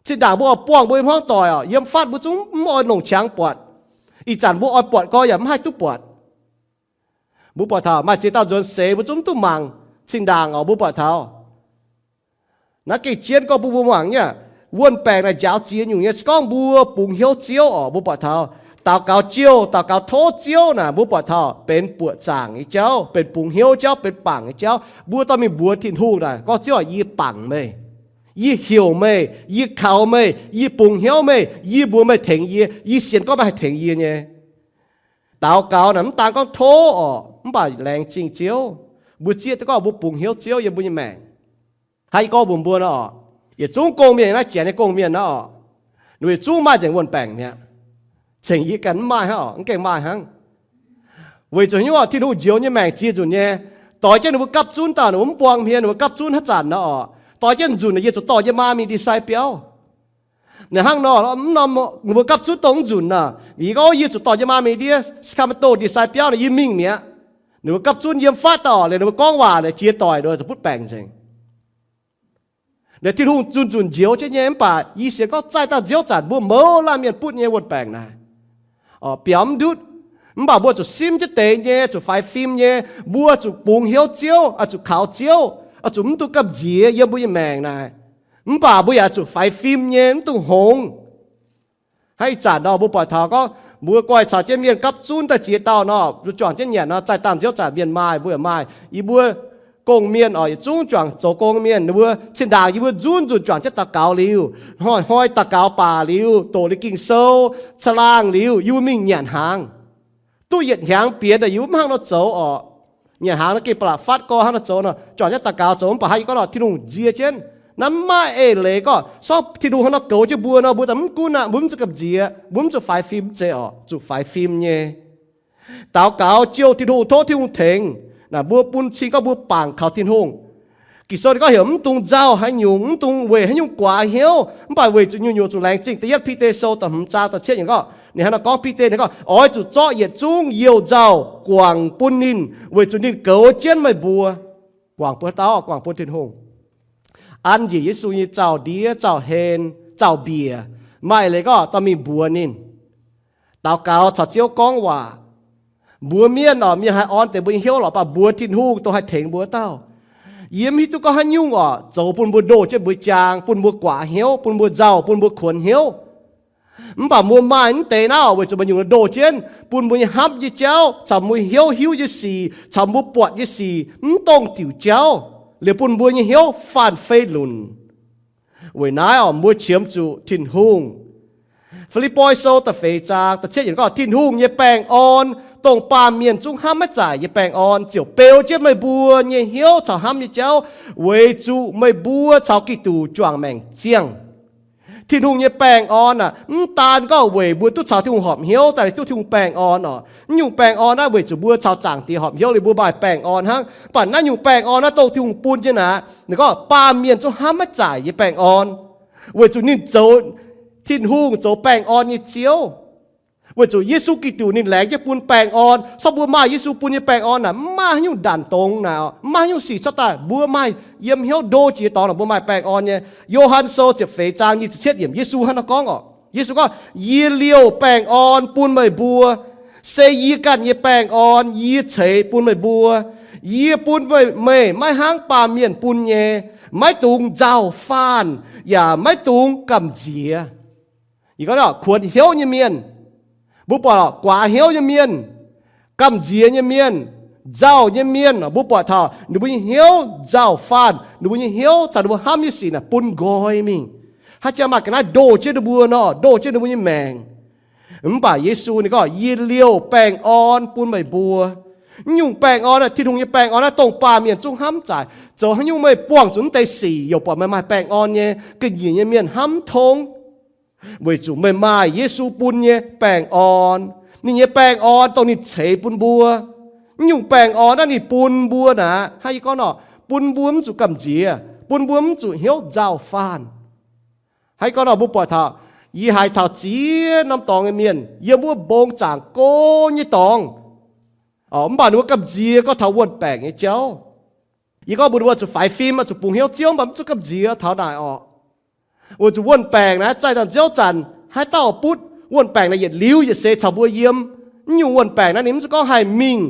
Zinh ndaangc mbuo oix buangh mbuo yiem hmuangv doic orqc, yiem fatv mbuo zungv mv oix longc qangx buatc. Ih zanc mbuo oix buatc gorx yaac mv haih duqv buatc. Mbuo buatc taux maaih ziex dauh nzuonx seix mbuo zungv mv duqv mangc. Zinh ndaangc orqc mbuo buatc taux naaiv gengh jienv gorngv bun mbuo mangc nyei aqv. Wuon-baengc naaic njaaux ziex nyungc nyei. Se gorngv mbuo bungx hnyouv Ziouv orqc, mbuo buatc taux daux gaux jouh, daux gaux tov Ziouv naaic, mbuo buatc taux benx buoqc zaangc nyei jauv, benx bungx hnyouv jauv, benx bangc nyei jauv. Mbuo dorh mingh mbuox Tin-Hungh naaic, gorngv, Ziouv aac, yie bangc meih, yie heuc meih, yie kaux meih, yie bungx hnyouv meih, yie mbuox meih tengx yie, yie sienx gorngv meih haih tengx yie nyei. Daux gaux naaic mv daan gorngv tov orqc, mv baac laengz zingh Ziouv. Mbuo zieqv duqv gorngv mbuo bungx hnyouv Ziouv yiem mbuo nyei maengc. Hnangv yie gorngv mbuox mbuo nor orqc, yietc zungv gong-mienh, naaiv janx nyei gong-mienh nor orqc, ninh mbuo yietc zungv maaih nzengc wuon-baengc mi'aqv. Ceng yie ganh mv maaih hnangv orqc, mv gaengh maaih hnangv. Weic zuqc haaix nyungc orqc? Tin-Hungh njoux nyei maengc ziex nzunc nyei. Doix jienv ninh mbuo gapv zunv daaih, ninh mbuo mv buang hmien, ninh mbuo gapv zunv haaix zanc nor orqc, doix jienv nzunc naaic yie zuqc dorh yie maa mingh ndie-sai biauv. Naaic hnangv nor, mv norm ninh mbuo gapv zunv dongh mv nzunc nor, yie gorngv yie zuqc dorh yie maa mingh ndie Sacramento ndie-sai biauv nor, yie mingh mi'aqv. Ninh mbuo gapv zunv yiem fatv daaih orqc, liuz ninh mbuo gorngv waac liuz jiex doic nor zuqc butv baengc nzengc. Naaic Tin-Hungh zunh nzunc njoux jienv nyei, mv baac yie sienx gorngv zaih daaih nziouv zanc mbuo mouz laanh mienh butv nyei wuon-baengc naaic, orqc, biaux mv ndutv. Mv baac mbuo zuqc simv jienv deix nyei, zuqc faix fim nyei. Mbuo zuqc bungx hnyouv Ziouv, zuqc kaux Ziouv, zuqc mv dungx gamh nziex yiem mbuo nyei maengc naaic. Mv baac mbuo yaac zuqc faix fim nyei, mv dungx hngongx. Hnangv ih zanc nor, mbuo buatc taux gorngv mbuo guaih caux jienv mienh gapv zunv daaih ziex dauh nor, mbuo juangc jienv nyanc nor, zaih dangh nziouv zanc mienh maaih, mbuo yaac maaih. Yie mbuo gong-mienh orqc, yietc zungv juangc zoux gong mienh, ninh mbuo zinh ndaangc yie mbuo nzunc nzunc juangc jienv daux gaux liuz, hnoi-hnoi daux gaux baac liuz, doqc liuz Ging-Sou, caangh laangh liuz, yie mbuo mingh nyanc hnaangx. Duqv yietc hnyangx bienx daaih yie mbuo mv hnangv nor zoux orqc. Nyanc hnaangx nor gengh ba'laqc fatv gorx hnangv nor zoux nor, juangc jienv daux gaux zoux. Mv baac hnangv yie gorngv nor, Tin-Hungh nzie jienv. Naaiv mv maaih eix leiz gorngv, sortv Tin-Hungh hnangv nor goux jienv mbuo nor, mbuo daaih mv gunv aqv, mbuo mv zuqc gamh nziex, mbuo mv zuqc faix fim, mv zeiz orqc, zuqc faix fim nyei. Daux gaux jouh Tin-Hungh, tov Tin-Hungh tengx. Naaic mbuo bun cing gorngv mbuo bangc kaux Tin-Hungh. Ging-Sou ninh gorngv heuc mv dungx nzauh haaix nyungc, mv dungx weic haaix nyungc guaax hnyouv, mv baac weic zuqc nyungc-nyungc zuqc laengz zingh. Da'yietv Bide Sou da'hmz zaang da'cietv yiemc gorngv, ninh hnangv nor gorngv, Bide ninh gorngv, oix zuqc zorqv yietc zungv youh nzauh guangc bun ninh, weic zuqc ninh goux jienv meih mbuo. Guangc bun haaix dauh? Guangc bun Tin-Hungh. An njiec Yesu nyei zaux-ndiev, zaux-hlen, zaux-mbiec. Maaih leiz gorngv dorh mingh mbuox ninh. Daux gaux caux Ziouv gorngv waac. Mbuox mienh orqc, mienh haih orn deix mbuo nyei hnyouv lorqc, mv baac mbuox Tin-Hungh dongh haih tengx mbuo dauh. Yie mv hiuv duqv gorngv haaix nyungc orqc, zoux bun mbuo ndoh jienv mbuo jaang, bun mbuo guaax hnyouv, bun mbuo nzauh, bun mbuo kuonx hnyouv. Mv baac mbuo maaih mv deix naaiv orqc, weic zuqc maaih nyungc nor ndoh jienv bun mbuo nyei hnamv nyei jauv caux mbuo hnyouv hiuv nyei sic caux mbuo buatc nyei sic mv dongh diuc jauv, liuz bun mbuo nyei hnyouv faanh fei lunc. Weic naaiv orqc, mbuo qiemx zuqc Tin-Hungh. Fi^lipv^poi Sou da'feix zaang da'cietv yiemc gorngv, Tin-Hungh nyei baengh orn, dongh baamh mienh zungv hnamv maiv zaaic nyei baengh orn, ziouc beu jienv meih mbuo nyei hnyouv caux hnamv nyei jauv, weic zuqc meih mbuo caux Giduc juangc maengc ziangh. Tin-Hungh nyei baengh orn aah, mv daan gorngv weic mbuo duqv caux Tin-Hungh horpc hnyouv daaih duqv Tin-Hungh baengh orn orqc. Mv nyungc baengh orn naaiv weic zuqc mbuo caux Zaangc Diex horpc hnyouv liuz mbuo maaih baengh orn hnangv. Mv baac naaiv nyungc baengh orn naaiv dongh Tin-Hungh bun nyei naaic, ninh gorngv baamh mienh zungv hnamv maiv zaaic nyei baengh orn, weic zuqc ninh zoux, Tin-Hungh zoux baengh orn nyei Ziouv. Weic zuqc Yesu Giduc ninh laengz jienv bun baengh orn. Corc mbuo maaih Yesu bun nyei baengh orn naaic, mv maaih haaix nyungc ndanc dongz naaic, mv maaih haaix nyungc sic corc daaih mbuo maaih yiem hnyouv ndo jiex dorngx naaic mbuo maaih baengh orn nyei. Yo^han Sou ziepc feix zaang nyic ziepc cietv yiemc, Yesu hnangv naaiv gorngv orqc. Yesu gorngv, Yie liouh baengh orn bun meih mbuo. Se yie ganh nyei baengh orn yie ceix bun meih mbuo. Yie bun meih, meih maiv hnangv baamh mienh bun nyei. Maiv dungx nzauh faanh, yaac maiv dungx gamh nziex. Yie gorngv kuonx hnyouv nyei mienh, mbuo buatc guaax hnyouv nyei mienh, gamh nziex nyei mienh, nzauh nyei mienh, mbuo buatc taux ninh mbuo nyei hnyouv nzauh faanh, ninh mbuo nyei hnyouv caux ninh mbuo hnamv nyei sic naaic bun nqoi mingh. Haaix jangx maaih ga'naaiv ndoh jienv ninh mbuo nor, ndoh jienv ninh mbuo nyei maengc. Mv baac Yesu ninh gorngv, Yie liouh baengh orn bun meih mbuo. Mv nyungc baengh orn naaiv, Tin-Hungh nyei baengh orn naaiv dongh baamh mienh zungv hnamv zaaic. Zoux haaix nyungc meih buangh zuqc mv deix sic, youc buatc meih maaih baengh orn nyei, ga'nyiec nyei mienh hnamv mv tong. Weic zuqc meih maaih Yesu bun nyei baengh orn. Ninh nyei baengh orn dongh ninh ceix bun mbuo. Mv nyungc baengh orn naaiv ninh bun mbuo naaic, hnangv yie gorngv nor, bun mbuo mv zuqc gamh nziex, bun mbuo mv zuqc hnyouv nzauh faanh. Hnangv yie gorngv nor, mbuo buatc taux, yie haiz taux ziex norm dorngx nyei mienh yiem wuov mbong zaangc go nyei dorngx, Mv baac ninh mbuo gamh nziex gorngv taux wuon-baengc nyei jauv. Yie gorngv mbuox ninh mbuo zuqc faix fim, zuqc bungx hnyouv Ziouv, mv baac mv zuqc gamh nziex taux naaic orqc. Weic zuqc wuon-baengc naaiv zaih daaih nziouv zanc haaix dauh butv, wuon-baengc naaic yietc liuz yietc seix caux mbuo yiem. Mv nyungc wuon-baengc naaiv ninh mv zuqc gorngv haih mingh.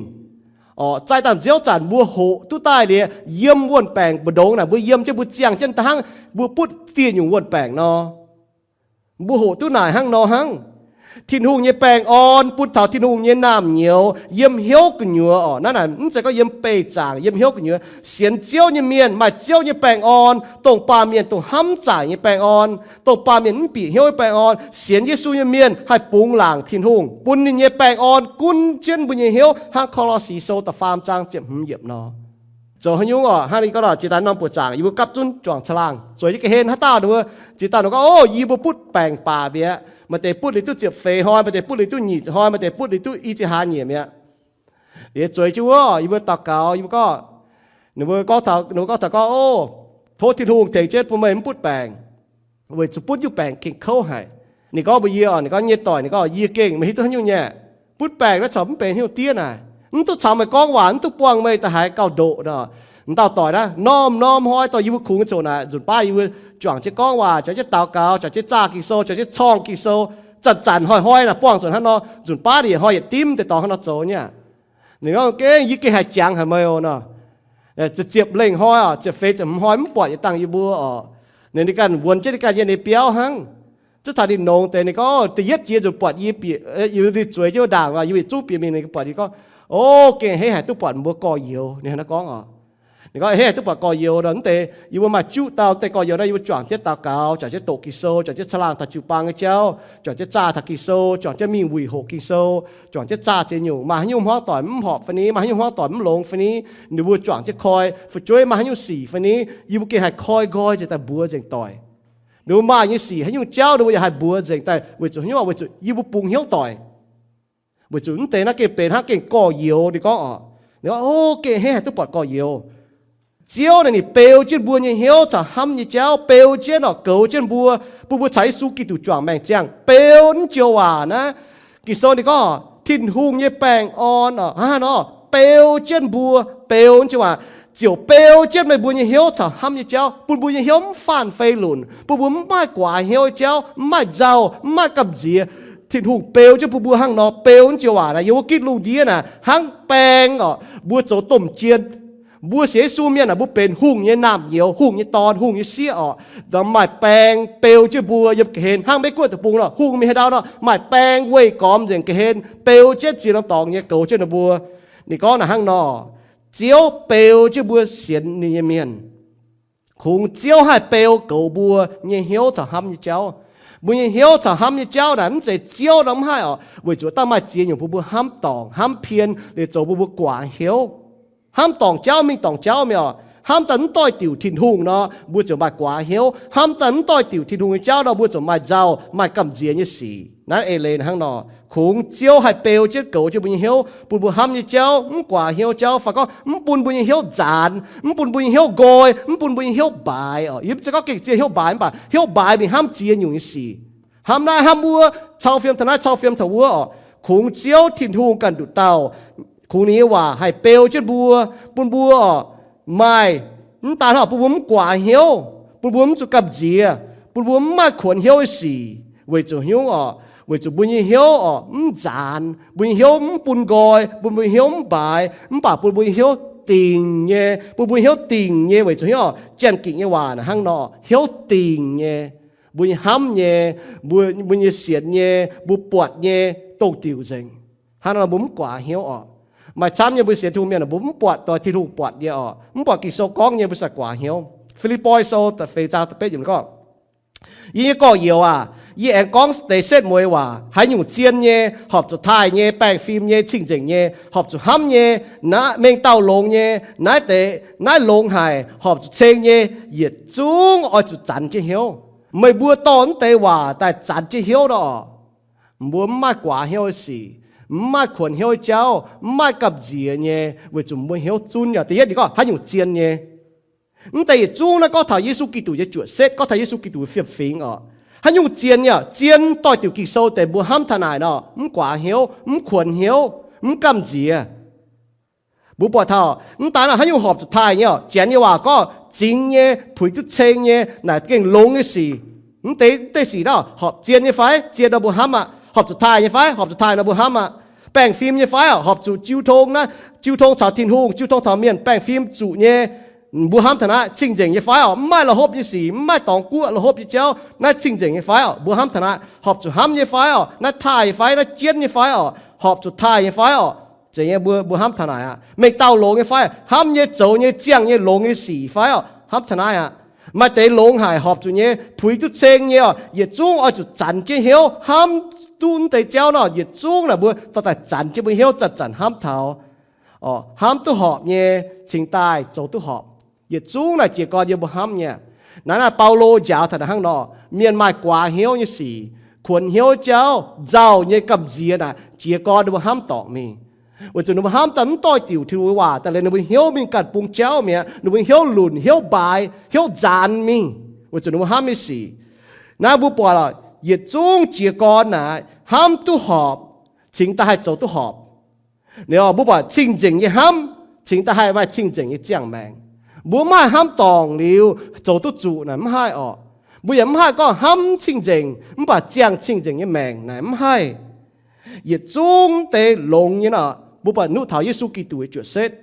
Orqc, zaih daaih nziouv zanc mbuo hoqc duqv daaih liuz, yiem wuon-baengc mbu'ndongx naaic mbuo yiem jienv, mbuo ziangh jienv da'hnangv mbuo butv dieh nyungc wuon-baengc nor. Mbuo hoqc duqv naaic hnangv nor hnangv. Tin-Hungh nyei baengh orn bun taux Tin-Hungh nyei naamh nyouz yiem hnyouv gu'nyuoz orqc. Naaiv naaic mv zeiz gorngv yiem beih zaangc, yiem hnyouv gu'nyuoz. Sienx Ziouv nyei mienh maaih Ziouv nyei baengh orn, dongh baamh mienh dongh hnamv zaaic nyei baengh orn, dongh baamh mienh mv bieqc hnyouv nyei baengh orn. Sienx Yesu nyei mienh haih bungx laangc Tin-Hungh bun ninh nyei baengh orn gunv jienv mbuo nyei hnyouv hnangv Ko^lo^si Sou da'faam zaang ziepc hmz yiemc nor. Zoux haaix nyungc orqc? Hnangv ninh gorngv nor, jiex daaih norm buoqc zaangc yie mbuo gapv zunv juangc caangh laangh zueiz jienv ga'hlen haaix dauh ninh mbuo jiex daaih nor gorngv, Ov, yie mbuo butv baengc baac mi'aqv. Maaih deix butv liuz duqv ziepc feix hnoi, maaih deix butv liuz duqv nyic hnoi, maaih deix butv liuz duqv i ziepc hlaax nyeic mi'aqv. Liuz zueiz jienv wuov, yie mbuo daux gaux, yie mbuo gorngv, ninh mbuo gorngv taux, ninh mbuo gorngv taux gorngv, Ov, tov Tin-Hungh tengx jienv bun meih mv butv baengc, weic zuqc butv nyungc baengc gengh kouv haic. Ninh gorngv mbuox yie orqc, ninh gorngv, Nyei doic, ninh gorngv, yie gengh maiv hiuv duqv haaix nyungc nyei. Butv baengc naaiv corc mv benx haaix nyungc diev naaic. Mv duqv caux meih gorngv waac, mv duqv buangh meih da'haiz gauh ndoqc nor. M'dauh doic naaiv norm-norm hnoi dorh yie mbuo kungx nyei zoqc naaic, nzunc baav yie mbuo juangc jienv gorngv waac, juangc jienv daux gaux, juangc jienv zaah Ging-Sou, juangc jienv corng Ging-Sou, zanc-zanc hnoi-hnoi naaic buangh nzunc hnangv nor, nzunc baav ninh yietc hnoi yietc dimv deix dorngx hnangv nor zoux nyei. Ninh gorngv, Gengh yie gengh haih jangx haic meih oc nor. Ziepc lengh hnoi orqc, ziepc feix ziepc hmz hnoi mv buatc yietc dangh yie mbuo orqc. Ninh ganh wuonx jienv ninh ganh nyei biauv hnangv. Zuov taux ninh nongx deix, ninh gorngv, Da'yietv jiex nzunc buatc yie bieqc, yie zueiz jienv ndaangc, yie mbuo yietc zungv bieqc mingh. Ninh buatc, ninh gorngv, Ov, gengh hneiv haic duqv buatc mbuo gorx-youz. Ninh hnangv naaiv gorngv orqc. Ninh gorngv, Hneiv haic duqv buatc gorx-youz nor. Mv deix yie mbuo maaih juqv dauh deix gorx-youz naaiv, yie mbuo juangc jienv daux gaux, juangc jienv doqc Ging-Sou, juangc jienv caangh laangh taux jiu-baang nyei jauv, juangc jienv zaah taux Ging-Sou, juangc jienv mingh wuic hoqc Ging-Sou, juangc jienv zaah ziex nyungc. Maaih haaix nyungc hmuangv doic mv horpc fai ni, maaih haaix nyungc hmuangv doic mv longx fai ni, ninh mbuo juangc jienv koi. Fu'jueiv maaih haaix nyungc sic fai ni, yie mbuo gengh haih koi nqoi nzengc daaih mbuox nzengc doic. Ninh mbuo maaih nyei sic haaix nyungc jauv ninh mbuo yaac haih mbuox nzengc daaih. Weic zuqc haaix nyungc? Weic zuqc yie mbuo bungx hnyouv doic. Weic zuqc mv deix naaiv gengh benx hnangv gengh gorx-youz. Ninh gorngv orqc, ninh gorngv, Ov, gengh hneiv haic duqv buatc gorx-youz. Ziouv naaic ninh beu jienv mbuo nyei hnyouv caux hnamv nyei jauv, beu jienv orqc, goux jienv mbuo, bun mbuo caux Yesu Giduc juangc maengc ziangh. Beu naaiv joux waac naaiv, Ging-Sou ninh gorngv, Tin-Hungh nyei baengh orn orqc, hnangv haaix nor beu jienv mbuo, beu naaiv joux waac ziouc beu jienv meih mbuo nyei hnyouv caux hnamv nyei jauv, bun mbuo nyei hnyouv mv faanh fei lunc, bun mbuo mv maaih guaax hnyouv nyei jauv, mv maaih nzauh, mv maaih gamh nziex. Tin-Hungh beu jienv bun mbuo hnangv nor. Beu naaiv joux waac naaic yiem wuov gitv lungh ndiev naaic hnangv baeng orqc. Mbuo zoux domh jien, mbuo sienx Yesu mienh aah, mbuo benx hungh nyei naamh nyouz, hungh nyei dorn, hungh nyei sieqv orqc. Maaih baeng beu jienv mbuo yiem ga'hlen hnangv Meiv Guoqv deic-bung nor, hungh mienh haaix ndau nor maaih baeng weih gormx nzengc ga'hlen, beu jienv ziex norm dorngx nyei goux jienv ninh mbuo. Ninh gorngv naaic hnangv nor, Ziouv beu jienv mbuo sienx ninh nyei mienh. Kungx Ziouv haih beu goux mbuo nyei hnyouv caux hnamv nyei jauv. Mbuo nyei hnyouv caux hnamv nyei jauv naaic mv zeiz Ziouv nor mv haih orqc, weic zuqc dangh maaih ziex nyungc bun mbuo hnamv dorngc, hnamv pien, liuz zoux bun mbuo guaax hnyouv. Hnamv dorngc jauv mingh dorngc jauv mi'aqv orqc. Hnamv daaih mv doix-diuc Tin-Hungh nor, mbuo ziouc maaih guaax hnyouv. Hnamv daaih mv doix-diuc Tin-Hungh nyei jauv nor, mbuo ziouc maaih nzauh, maaih gamh nziex nyei sic. Naaiv eix leiz hnangv nor, kungx Ziouv haih beu jienv goux jienv mbuo nyei hnyouv, bun mbuo hnamv nyei jauv, mv guaax hnyouv jauv, fai gorngv mv bun mbuo nyei hnyouv nzaanx, mv bun mbuo nyei hnyouv nqoi, mv bun mbuo nyei hnyouv mbaaix orqc. Yie mv zeiz gorngv gengh ziex hnyouv mbaaix, mv baac hnyouv mbaaix mingh hnamv ziex nyungc nyei sic. Hnamv naaiv hnamv wuov, cau fiem taux naaiv, cau fiem taux wuov orqc. Kungx Ziouv Tin-Hungh ganh nduqc dauh, kungx ninh nyei waac haih beu jienv mbuo, bun mbuo orqc, maaih, mv daan hnangv bun mbuo mv guaax hnyouv, bun mbuo mv zuqc gamh nziex, bun mbuo mv maaih kuonx hnyouv nyei sic. Weic zuqc hnyouv orqc, weic zuqc mbuo nyei hnyouv orqc mv nzaanx, mbuo nyei hnyouv mv bun nqoi, bun mbuo nyei hnyouv mv mbaaix, mv baac bun mbuo nyei hnyouv dingc nyei, bun mbuo nyei hnyouv dingc nyei. Weic zuqc hnyouv orqc, Janx-Gikc nyei waac hnangv nor, hnyouv dingc nyei. Mbuo nyei hnamv nyei, mbuo, mbuo nyei sienx nyei, mbuo buatc nyei, dongh diuc nzengc. Hnangv nor mbuo mv guaax hnyouv orqc. Maaih camv nyei mbuo sienx Tin-Hungh mienh mbuo mv buatc doix Tin-Hungh buatc nyei orqc, mv buatc Ging-Sou gorngv nyei mbuo sai guaax hnyouv. Fi^lipv^poi Sou da'feix zaang da'betv yiemc gorngv, Yie nyei gorx-youz aac, yie aengx gorngv deix setv mueiz waac, haaix nyungc zien nyei, horpc zuqc taaih nyei, baengh fim nyei, cing-nzengc nyei, horpc zuqc hnamv nyei, naaiv mengh dauh longx nyei, naaiv deix naaiv longx haic, horpc zuqc ceng nyei, yietc zungv oix zuqc zanx jienv hnyouv. Meih mbuo dorh mv deix waac daaih zanx jienv hnyouv nor, mbuo mv maaih guaax hnyouv nyei sic, mv maaih kuonx hnyouv nyei jauv, mv maaih gamh nziex nyei, weic zuqc mbuo hnyouv zunv nyei. Da'yietv ninh gorngv haaix nyungc zien nyei. Mv deix yietc zungv naaiv gorngv taux Yesu Giduc nyei juoqc setv, gorngv taux Yesu Giduc fiem-fingx orqc. Haaix nyungc zien nyei? Zien doix-diuc Ging-Sou deix mbuo hnamv taux naaic nor, mv guaax hnyouv, mv kuonx hnyouv, mv gamh nziex. Mbuo buatc taux mv daaih naaic haaix nyungc horpc zuqc taaih nyei oc. Janx nyei waac gorngv zingx nyei, puix duqv ceng nyei, naaic gengh longx nyei sic. Mv deix, mv deix sic naaic horpc zien nyei fai? Zien nor mbuo hnamv aqv. Horpc zuqc taaih nyei fai? Horpc zuqc taaih nor mbuo hnamv aqv. Baengh fim nyei fai oc? Horpc zuqc jiu tong naaiv, jiu tong caux Tin-Hungh, jiu tong caux mienh, baengh fim zuqc nyei, mbuo hnamv taux naaiv. Cing-nzengc nyei fai oc? Mv maaih la'hopv nyei sic, mv maaih dorngx guoqv la'hopv nyei jauv, naaiv cing-nzengc nyei fai oc? Mbuo hnamv taux naaiv. Horpc zuqc hnamv nyei fai oc? Naaiv taaih nyei fai? Naaiv jienv nyei fai oc? Horpc zuqc taaih nyei fai oc? Zeiz nyei, mbuo, mbuo hnamv taux naaic aqv. Mengh dauh longx nyei fai? Hnamv nyei, zoux nyei, ziangh nyei, longx nyei sic fai oc? Hnamv taux naaiv aqv. Maaih deix longx haic, horpc zuqc nyei, puix duqv ceng nyei oc. Yietc zungv oix zuqc zanc jienv hnyouv, hnamv duqv mv deix jauv nor, yietc zungv naaic mbuo dorh daaih zanc jienv mbuo hnyouv zanc-zanc hnamv taux. Hnamv duqv horpc nyei cingx daaih zoux duqv horpc. Yietc zungv naaic jiez gorn yiem mbuo hnamv nyei. Naaiv, naaiv Baulo njaaux taux naaic hnangv nor, mienh maaih guaax hnyouv nyei sic, kuonx hnyouv jauv, nzauh nyei gamh nziex naaic jiez gorn ninh mbuo hnamv dorngc mingh. Weic zuqc ninh mbuo hnamv daaih mv doix diuc Tin-Hungh nyei waac daaih liuz, ninh mbuo hnyouv mingh ganh bung jauv mi'aqv. Ninh mbuo hnyouv lunc, hnyouv mbaaix, hnyouv nzaanx mingh, weic zuqc ninh mbuo hnamv nyei sic. Naaiv mbuo buatc lorqc, yietc zungv jiez gorn naaic hnamv duqv horpc cingx daaih haih zoux duqv horpc. Liuz mbuo buatc cing-nzengc nyei hnamv cingx daaih haih maaih cing-nzengc nyei ziangh maengc. Mbuo mv haih hnamv dorngc liuz zoux duqv zuqc naaic mv haih orqc. Mbuo yaac mv haih gorngv hnamv cing-nzengc mv baac ziangh cing-nzengc nyei maengc naaic mv haih. Yietc zungv deix longx nyei nor, mbuo buatc nuqv taux Yesu Giduc nyei juoqc setv.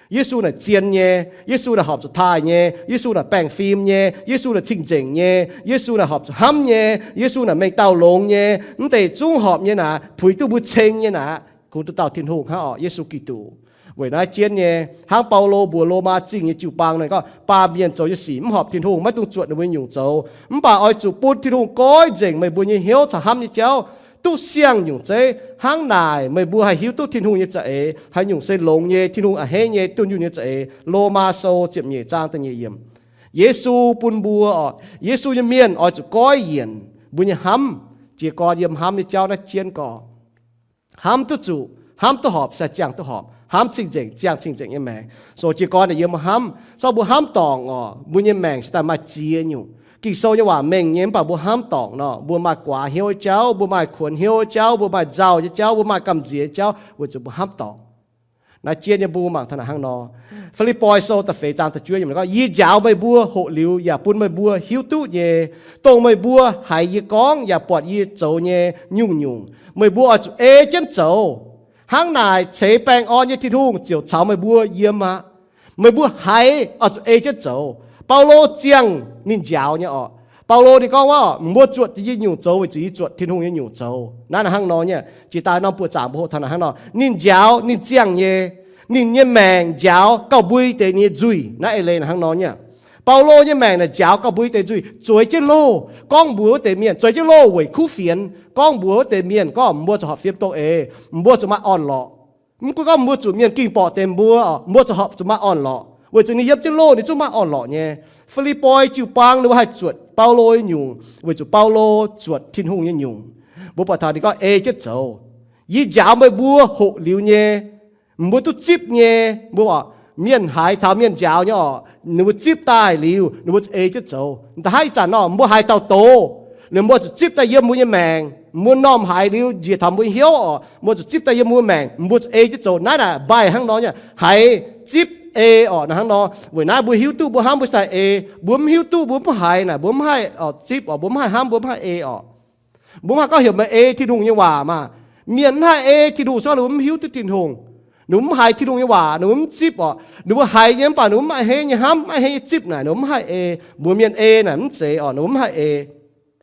Yesu naaic zien nyei, Yesu naaic horpc zuqc taaih nyei, Yesu naaic baengh fim nyei, Yesu naaic cing-nzengc nyei, Yesu naaic horpc zuqc hnamv nyei, Yesu naaic mengh dauh longx nyei. Mv deix zungv horpc nyei naaic, puix duqv mbuo ceng nyei naaic, kungx duqv dauh Tin-Hungh hnangv orqc, Yesu Giduc. Weic naaiv jienv nyei, hnangv Baulo mbuox Lomaa Zingh nyei jiu-baang naaic gorngv, baamh mienh zoux nyei sic mv horpc Tin-Hungh, maiv dungx zuotc ninh mbuo nyei nyungc zoux. Mv baac oix zuqc bun Tin-Hungh goiv nzengc meih mbuo nyei hnyouv caux hnamv nyei jauv duqv siang-nyungc zeiv. Hnangv naaic meih mbuo haih hiuv duqv Tin-Hungh nyei za'eix haaix nyungc se longx nyei, Tin-Hungh a'hneiv nyei, dunh yunh nyei za'eix. Lomaa Sou ziepc nyeic zaang da'nyeic yiemc. Yesu bun mbuo orqc, Yesu nyei mienh oix zuqc goiv yienc mbuo nyei hnamv, jiez gorn yiem hnamv nyei jauv naaiv jienv gorx. Hnamv duqv zuqc, hnamv duqv horpc se ziangh duqv horpc. Hnamv cing-nzengc, ziangh cing-nzengc nyei maengc. So jiez gorn naaic yiem mbuo hnamv, so mbuo hnamv dorngc orqc, mbuo nyei maengc se daaih maaih ziex nyungc. Ging-Sou nyei waac mengh nyei, mv baac mbuo hnamv dorngc nor, mbuo maaih guaax hnyouv nyei jauv, mbuo maaih kuonx hnyouv nyei jauv, mbuo maaih nzauh nyei jauv, mbuo maaih gamh nziex nyei jauv, weic zuqc mbuo hnamv dorngc. Naaiv jienv nyei mbuo mangc taux naaic hnangv nor. Fi^lipv^poi Sou da'feix zaang da'juov yiemc gorngv, Yie njaaux meih mbuo hoqc liuz yaac bun meih mbuo hiuv duqv nyei, dongh meih mbuo haiz yie gorngv yaac buatc yie zoux nyei nyungc-nyungc, meih mbuo oix zuqc ei jienv zoux. Hnangv naaic ceix baengh orn nyei Tin-Hungh ziouc caux meih mbuo yiem aqv. Meih mbuo haiz oix zuqc ei jienv zoux. Baulo ziangh ninh njaaux nyei orqc. Baulo ninh gorngv waac, mbuo zuotc yie nyungc zoux weic zuqc yie zuotc Tin-Hungh nyei nyungc zoux. Naaiv hnangv nor nyei, jiex daaih norm buoqc zaangc mbuo hoqc taux naaic hnangv nor, ninh njaaux, ninh ziangh nyei, ninh nyei maengc njaaux gauh mbui deix ninh nyei nzuih. Naaiv eix leiz naaic hnangv nor nyei. Baulo nyei maengc naaic njaaux gauh mbui deix nzuih, zueiz jienv loh gorngv mbuox wuov deix mienh, zueiz jienv loh weic kuv fienx gorngv mbuox wuov deix mienh gorngv mbuo zuqc horpc fiem dongh eix, mbuo zuqc maaih orn-lorqc. Mv gunv gorngv mbuo zuqc mienh ging borqc deix mbuo, mbuo zuqc horpc zuqc maaih orn-lorqc, weic zuqc ninh yiem jienv loh ninh zungv maaih orn-lorqc nyei. Fi^lipv^poi jiu-baang ninh mbuo haih zuotc Baulo nyei nyungc weic zuqc Baulo zuotc Tin-Hungh nyei nyungc. Mbuo buatc taux ninh gorngv ei jienv zoux. Yie njaaux meih mbuo hoqc liuz nyei, mbuo duqv zipv nyei, mbuo, mienh haiz taux mienh njaaux nyei orqc, ninh mbuo zipv daaih liuz ninh mbuo zuqc ei jienv zoux. Da'haiz ih zanc nor mbuo haiz taux doz, liuz mbuo zuqc zipv daaih yiem mbuo nyei maengc. Mbuo normh haiz liuz njiec taux mbuo hnyouv orqc, mbuo zuqc zipv daaih yiem mbuo maengc, mbuo zuqc ei jienv zoux. Naaiv naaic mbaih hnangv nor nyei, haiz, zipv, ei orqc, naaic hnangv nor. Weic naaiv mbuo hiuv duqv mbuo hnamv mbuo sai ei, mbuo mv hiuv duqv mbuo mv haiz naaic, mbuo mv haih zipv orqc, mbuo mv haih hnamv, mbuo mv haih ei orqc. Mbuo mv haih gorngv heuc meih ei Tin-Hungh nyei waac maah. Mienh mv haih ei Tin-Hungh se gorngv ninh mbuo mv hiuv duqv Tin-Hungh, ninh mbuo mv haiz Tin-Hungh nyei waac, ninh mbuo mv zipv orqc. Ninh mbuo haiz nyei mv baac ninh mbuo mv a'hneiv nyei hnamv, mv a'hneiv nyei zipv naaic ninh mbuo mv haih ei. Mbuox mienh ei naaic mv zeiz orqc, ninh mbuo mv haih ei.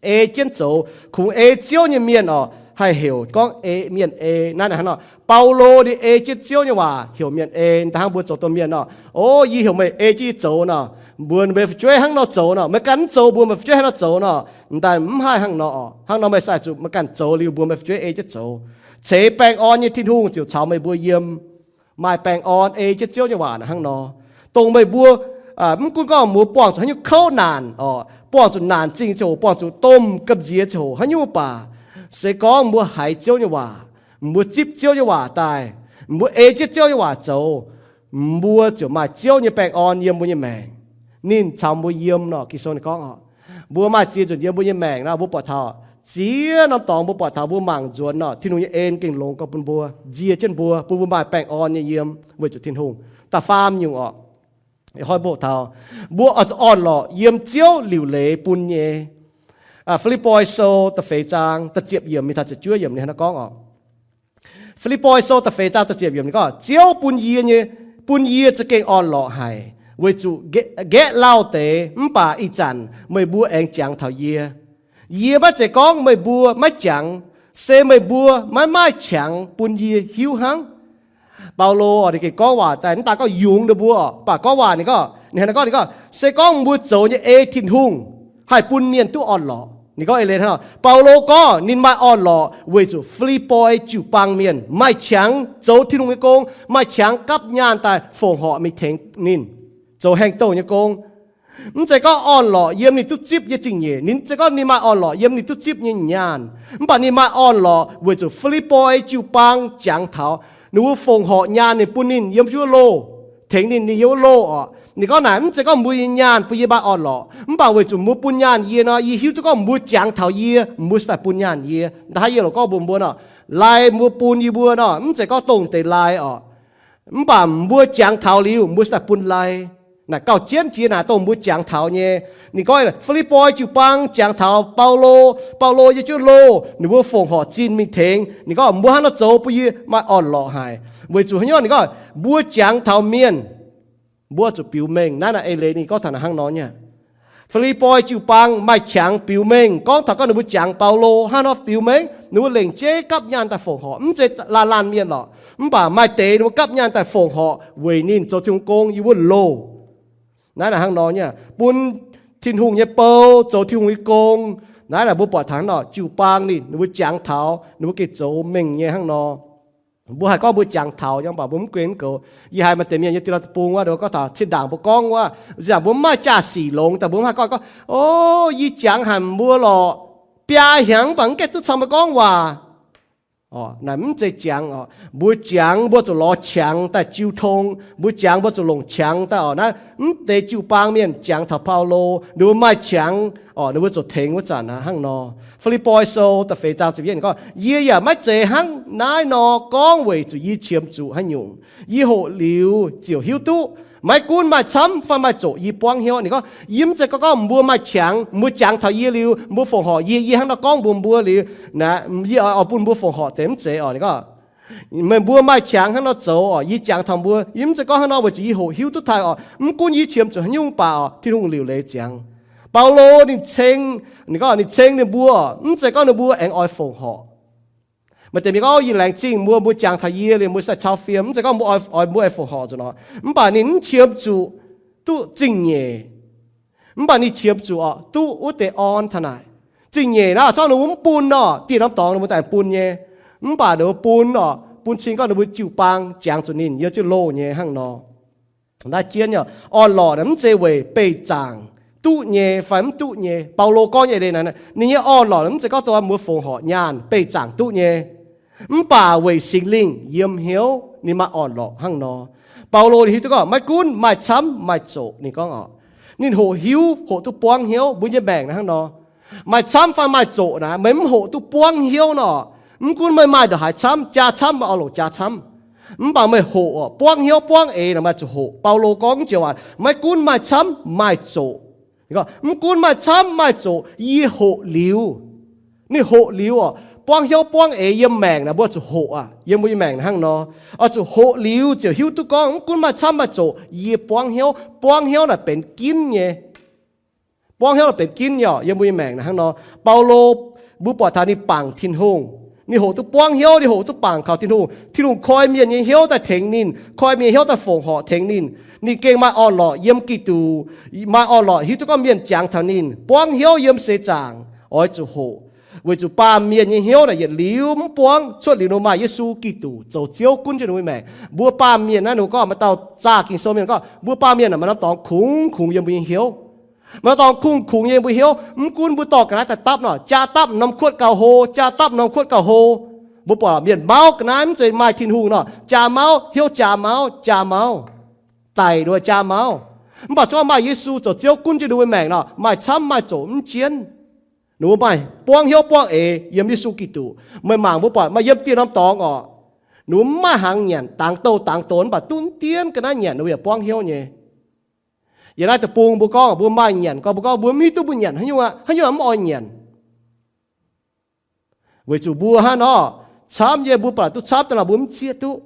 Ei jienv zoux, kungx ei Ziouv nyei mienh orqc haih heuc gorngv ei mienh ei. Naaiv hnangv nor, Baulo ninh ei jienv Ziouv nyei waac heuc mienh ei. Da'hnangv mbuo zoux domh mienh nor, o, yie heuc meih ei jienv yie zoux nor, mbuox meih fu'jueiv hnangv nor zoux nor, meih ganh mv zoux mbuox meih fu'jueiv hnangv nor zoux nor, daaih mv haih hnangv nor. Hnangv nor meih sai zuqc meih ganh zoux liuz mbuox meih fu'jueiv ei jienv zoux. Ceix baengh orn nyei Tin-Hungh ziouc caux meih mbuo yiem. Maaih baengh orn ei jienv Ziouv nyei waac naaic hnangv nor, dongh meih mbuo, mv gunv gorngv mbuo buangh zuqc haaix nyungc kouv naanc orqc, buangh zuqc naanc zingh ziangh hoc, buangh zuqc domh gamh nziex ziangh hoc, haaix nyungc mv baac, se gorngv mbuo haiz Ziouv nyei waac, mbuo zipv Ziouv nyei waac daaih, mbuo ei jienv Ziouv nyei waac zoux, mbuo ziouc maaih Ziouv nyei baengh orn yiem mbuo nyei maengc. Ninh caux mbuo yiem nor, Ging-Sou ninh gorngv orqc, mbuo maaih ziex nzunc yiem mbuo nyei maengc nor, mbuo buatc taux Ziex norm dorngx mbuo buatc taux mbuo mangc nzuonx nor, Tin-Hungh nyei en gengh longx gau bun mbuo, nzie jienv mbuo, bun mbuo maaih baengh orn nyei yiem weic zuqc Tin-Hungh. Da'faam nyungc orqc, ih hnoi mbuo taux, mbuo oix zuqc orn-lorqc yiem Ziouv liuc leiz bun nyei. Fi^lipv^poi Sou da'feix zaang da'ziepc yiemc mingh taux ziepc juov yiemc ninh hnangv naaiv gorngv orqc. Fi^lipv^poi Sou da'feix zaang da'ziepc yiemc ninh gorngv, Ziouv bun yie nyei, bun yie za'gengh orn-lorqc haic, weic zuqc nqaeqv lauh deix, mv baac ih zanc meih mbuo aengx jangx taux yie. Yie maiv zeiz gorngv meih mbuo maiv jangx, se meih mbuo maiv maaih qangx bun yie hiuv hnangv. Baulo ninh gengh gorngv waac daaih, mv daaih gorngv yungz ninh mbuo, mv baac gorngv waac ninh gorngv, ninh hnangv gorngv, ninh gorngv, se gorngv mbuo zoux nyei ei Tin-Hungh haih bun mienh duqv orn-lorqc. Ninh gorngv eix leiz hnangv nor, Baulo gorngv ninh maaih orn-lorqc weic zuqc Fi^lipv^poi jiu-baang mienh maaih qangx zoux Tin-Hungh nyei gong, maaih qangx gapv nyaanh daaih fongc horc mingh tengx ninh zoux haengh douh nyei gong. Mv zeiz gorngv orn-lorqc yiem ninh duqv zipv nyei zingh nyeic, ninh mv zeiz gorngv ninh maaih orn-lorqc yiem ninh duqv zipv nyei nyaanh, mv baac ninh maaih orn-lorqc weic zuqc Fi^lipv^poi jiu-baang jangx taux ninh mbuo fongc horc nyaanh ninh bun ninh yiem wuov loh, tengx ninh, ninh yiem wuov loh orqc. Ninh gorngv naaic, mv zeiz gorngv mbuo nyei nyaanh bun yie maaih orn-lorqc, mv baac weic zuqc mbuo bun nyaanh yie nor, yie hiuv duqv gorngv mbuo jangx taux yie, mbuo cingx daaih bun nyaanh yie. Da'haav yie loc gorngv mbuox mbuo nor, lai mbuo bun yie mbuo nor, mv zeiz gorngv dongh deix lai orqc, mv baac mbuo jangx taux liuz mbuo cingx daaih bun lai. Naaic gauh jienv jiex naaic dongh mbuo jangx taux nyei. Ninh gorngv Fi^lipv^poi jiu-baang jangx taux Baulo, Baulo yiem jienv loh, ninh mbuo fongc horc zinh mingh tengx. Ninh gorngv mbuo hnangv nor zoux bun yie maaih orn-lorqc haic. Weic zuqc haaix nyungc? Ninh gorngv mbuo jangx taux mienh, mbuo zuqc biux mengh. Naaiv naaic eix leiz ninh gorngv taux naaic hnangv nor nyei. Fi^lipv^poi jiu-baang maaih qangx biux mengh gorngv taux gorngv ninh mbuo jangx Baulo hnangv nor biux mengh, ninh mbuo lengc jeiv gapv nyaanh daaih fongc horc, mv zeiz laanh laanh mienh lorqc, mv baac maaih deix ninh mbuo gapv nyaanh daaih fongc horc weic ninh zoux Tin-Hungh gong yiem wuov loh. Naaiv naaic hnangv nor nyei, bun Tin-Hungh nyei bou zoux Tin-Hungh nyei gong. Naaiv naaic mbuo buatc taux hnangv nor jiu-baang ninh, ninh mbuo jangx taux, ninh mbuo gengh zoux mengh nyei hnangv nor. Mbuo haih gorngv mbuo jangx taux nyei, mv baac mbuo mv guen mv goux. Yie haiz maaih deix mienh yiem dieh loi deic-bung wuov, gorngv taux zinh ndaangc mbuo gorngv wuov, zinh ndaangc mbuo mv maaih jaa-sic longx daaih mbuo mv haih gorngv, gorngv, O, yie jangx haic mbuo lorqc, biaa hnyangx mv baac mv gaengh duqv caux meih gorngv waac. Naaic mv zeiz jangx oc. Mbuo jangx mbuo zuqc lorz qangx daaih jiu tong, mbuo jangx mbuo zuqc longc qangx daaih oc. Naaiv mv deix jiu-baang mienh jangx taux Baulo, ninh mbuo maaih qangx oc, ninh mbuo zuqc tengx wuov zanc hnangv nor. Fi^lipv^poi Sou da'feix zaang ziepc yietv gorngv, Yie yaac maiv zeiz hnangv naaiv nor gorngv weic zuqc yie qiemx zuqc haaix nyungc. Yie hoqc liuz ziouc hiuv duqv, maiv gunv maaih camv fai maaih zoqc, yie buangv hnyouv. Ninh gorngv, Yie mv zeiz gorngv, gorngv mbuo maaih qangx, mbuo jangx taux yie liuz, mbuo fongc horc yie, yie hnangv nor gorngv mbuox mbuo liuz, naaic yie oix bun mbuo fongc horc deix, mv zeiz oc. Ninh gorngv, Meih mbuo maaih qangx hnangv nor zoux oc, yie jangx taux mbuo, yie mv zeiz gorngv hnangv nor weic zuqc yie hoqc hiuv duqv taaih oc, mv gunv yie qiemx zuqc haaix nyungc baac oc, Tin-Hungh liuc leiz ziangx. Baulo ninh ceng, ninh gorngv ninh ceng ninh mbuo oc, mv zeiz gorngv ninh mbuo aengx oix fongc horc. Maaih deix mienh gorngv, Yie laengz zingh mbuo, mbuo jangx taux yie liuz mbuo sai cau fiem, mv zeiz gorngv mbuo oix, oix, mbuo oix fongc horc nzunc nor. Mv baac ninh mv qiemx zuqc duqv zingh nyeic. Mv baac ninh qiemx zuqc oc, duqv wuov deix orn taux naaic. Zingh nyeic naaiv, corc ninh mbuo mv bun nor, dieh norm dorngx ninh mbuo daaih bun nyei. Mv baac ninh mbuo bun oc, bun cing gorngv ninh mbuo jiu-baang jangx zuqc ninh yiem jienv loh nyei hnangv nor. Naaiv jienv nyei, orn-lorqc naaic mv zeiz weic beih zaangc duqv nyei fai mv duqv nyei. Baulo gorngv nyei eix leiz naaic, ninh nyei orn-lorqc mv zeiz gorngv dongh mbuo fongc horc nyaanh beih zaangc duqv nyei, mv baac weic Singx Lingh yiem hnyouv ninh maaih orn-lorqc hnangv nor. Baulo ninh hiuv duqv gorngv maiv gunv maaih camv maaih zoqc, ninh gorngv oc, ninh hoqc hiuv hoqc duqv buangv hnyouv. Mbuo nyei maengc naaic hnangv nor, maaih camv fai maaih zoqc naaic, meih mv hoqc duqv buangv hnyouv nor, mv gunv meih maaih ndongc haaix camv, jaa camv meih oix longc jaa camv. Mv baac meih hoqc oc, buangv hnyouv buangv eix naaic meih zuqc hoqc. Baulo gorngv joux waac, maiv gunv maaih camv maaih zoqc, mv gunv maaih camv maaih zoqc, yie hoqc liuz. Ninh hoqc liuz oc, buangv hnyouv buangv eix yiem maengc naaic mbuo zuqc hoqc aqv. Yiem mbuo nyei maengc naaic hnangv nor, oix zuqc hoqc liuz ziouc hiuv duqv gorngv mv gunv maaih camv maaih zoqc, yie buangv hnyouv. Buangv hnyouv naaic benx ginv nyei. Buangv hnyouv naaic benx ginv nyei oc. Yiem mbuo nyei maengc naaic hnangv nor, Baulo, mbuo buatc taux ninh bangc Tin-Hungh. Ninh hoqc duqv buangv hnyouv, ninh hoqc duqv bangc kaux Tin-Hungh. Tin-Hungh koi mienh nyei hnyouv daaih tengx ninh, koi mienh hnyouv daaih fongc horc tengx ninh. Ninh gengh maaih orn-lorqc yiem Giduc, maaih orn-lorqc hiuv duqv gorngv mienh jangx taux ninh. Buangv hnyouv yiem seix zaangc oix zuqc hoqc, weic zuqc baamh mienh nyei hnyouv naaic yietc liuz mv buangv, cuotv liuz ninh maaih Yesu Giduc zoux Ziouv gunv jienv ninh mbuo maengc. Mbuo baamh mienh naaiv, ninh gorngv maaih dauh zaah Ging-Sou mienh gorngv, mbuo baamh mienh maaih norm dorngx kungx kungx yiem mbuo nyei hnyouv. Maaih norm dorngx kungx kungx yiem mbuo hnyouv. Mv gunv mbuo dorh ga'naaiv daaih dapv nor, jaa dapv norm kuotv gauh hlo, jaa dapv norm kuotv gauh hlo. Mbuo buatc mienh mauv ga'naaiv mv zeiz maaih Tin-Hungh nor, jaa mauv, hnyouv jaa mauv, jaa mauv, daic nduov jaa mauv. Mv baac corc maaih Yesu zoux Ziouv gunv jienv ninh mbuo maengc nor, maaih camv maaih zoqc mv jienv. Ninh mbuo maaih buangv hnyouv buangv eix yiem Yesu Giduc. Meih mangc mbuo buatc maaih yiem dieh norm dorngx orqc, ninh mbuo mv maaih hnaangx nyanc, dangx douh dangx donx, mv baac duqv dien ga'naaiv nyanc, ninh mbuo yaac buangv hnyouv nyei. Yiem naaiv deic-bung mbuo gorngv mbuo maaih nyanc, gorngv mbuo gorngv mbuo mv hiuv duqv mbuo nyanc haaix nyungc, haaix nyungc mv oix nyanc. Weic zuqc mbuo hnangv nor, camv nyei, mbuo baac duqv camv daaih nor mbuo mv zieqv duqv.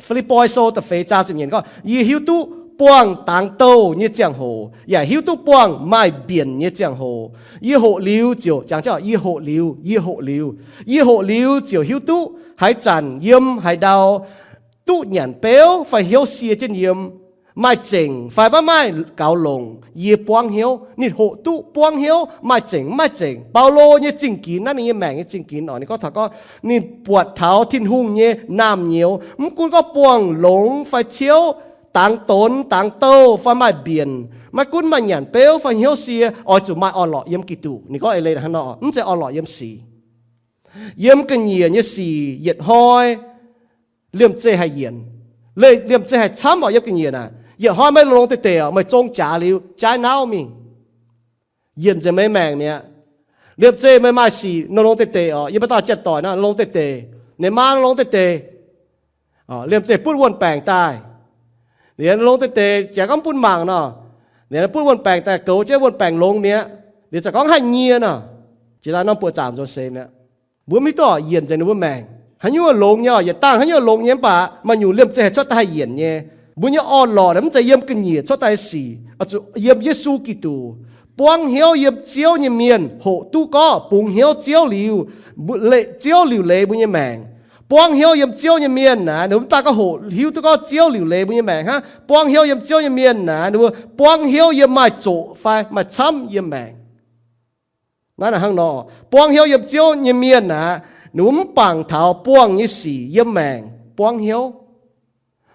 Fi^lipv^poi Sou da'feix zaang ziepc nyeic gorngv, yie hiuv duqv buangh dangx douh nyei ziangh hoc, yaac hiuv duqv buangh maaih mbienc nyei ziangh hoc. Yie hoqc liuz ziouc, jangx jienv, yie hoqc liuz, yie hoqc liuz, yie hoqc liuz ziouc hiuv duqv haaix zanc yiem haaix ndau duqv nyanc beuv fai hnyouv sie jienv yiem, maaih zengc fai maiv maaih gaux longc, yie buangv hnyouv. Ninh hoqc duqv buangv hnyouv, maaih zengc mv maaih zengc. Baulo nyei zingh ginx naaiv, ninh nyei maengc nyei zingh ginx orqc, ninh gorngv taux gorngv ninh buatc taux Tin-Hungh nyei naamh nyouz, mv gunv gorngv buangh longx fai ciouv, dangx donx dangx douh fai maaih mbienc, maiv gunv maaih nyanc beuv fai hnyouv sie, oix zuqc maaih orn-lorqc yiem Giduc. Ninh gorngv eix leiz hnangv nor, mv zeiz orn-lorqc yiem sic. Yiem ga'nyiec nyei sic yietc hnoi liemh zeih haih yienc, liemh zeih haih camv orqc. Yiem ga'nyiec naaic, yietc hnoi meih longx-longx deic-deic orqc, meih zong jaax liuz jaaiv nauv mingh, yienc nzengc meih maengc mi'aqv. Liemh zeih meih maaih sic longx-longx deic-deic orqc, yiem meih dauh janx-doic naaiv longx-longx deic-deic, ninh maa longx-longx deic-deic, liemh zeih butv wuon-baengc daaih, liuz longx-longx deic-deic jiex gorngv butv mangc nor, liuz butv wuon-baengc daaih goux jienv wuon-baengc longx mi'aqv, liuz za'gengh haih nyie nor, jiex daaih norm buoqc zaangc nzuonx seix mi'aqv. Mbuo mv hiuv duqv orqc, yienc nzengc ninh mbuo maengc. Haaix nyungc longx nyei orqc, yietc dangh haaix nyungc longx nyei mv baac maaih nyungc liemh zeih haih cuotv daaih haih yienc nyei. Mbuo nyei orn-lorqc naaic mv zeiz yiem ga'nyiec cuotv daaih sic, zuqc yiem Yesu Giduc. Buangv hnyouv yiem Ziouv nyei mienh hoqc duqv gorngv bungx hnyouv Ziouv liuz, leiz Ziouv liuc leiz mbuo nyei maengc. Buangv hnyouv yiem Ziouv nyei mienh naaic, ninh mbuo mv daaih gorngv hoqc hiuv duqv gorngv Ziouv liuc leiz mbuo nyei maengc hnangv. Buangv hnyouv yiem Ziouv nyei mienh naaic, ninh mbuo buangv hnyouv yiem maaih zoqc fai maaih camv yiem maengc. Naaiv hnangv nor, buangv hnyouv yiem Ziouv nyei mienh aeqv, ninh mbuo mv bangc taux buangh nyei sic yiem maengc buangv hnyouv.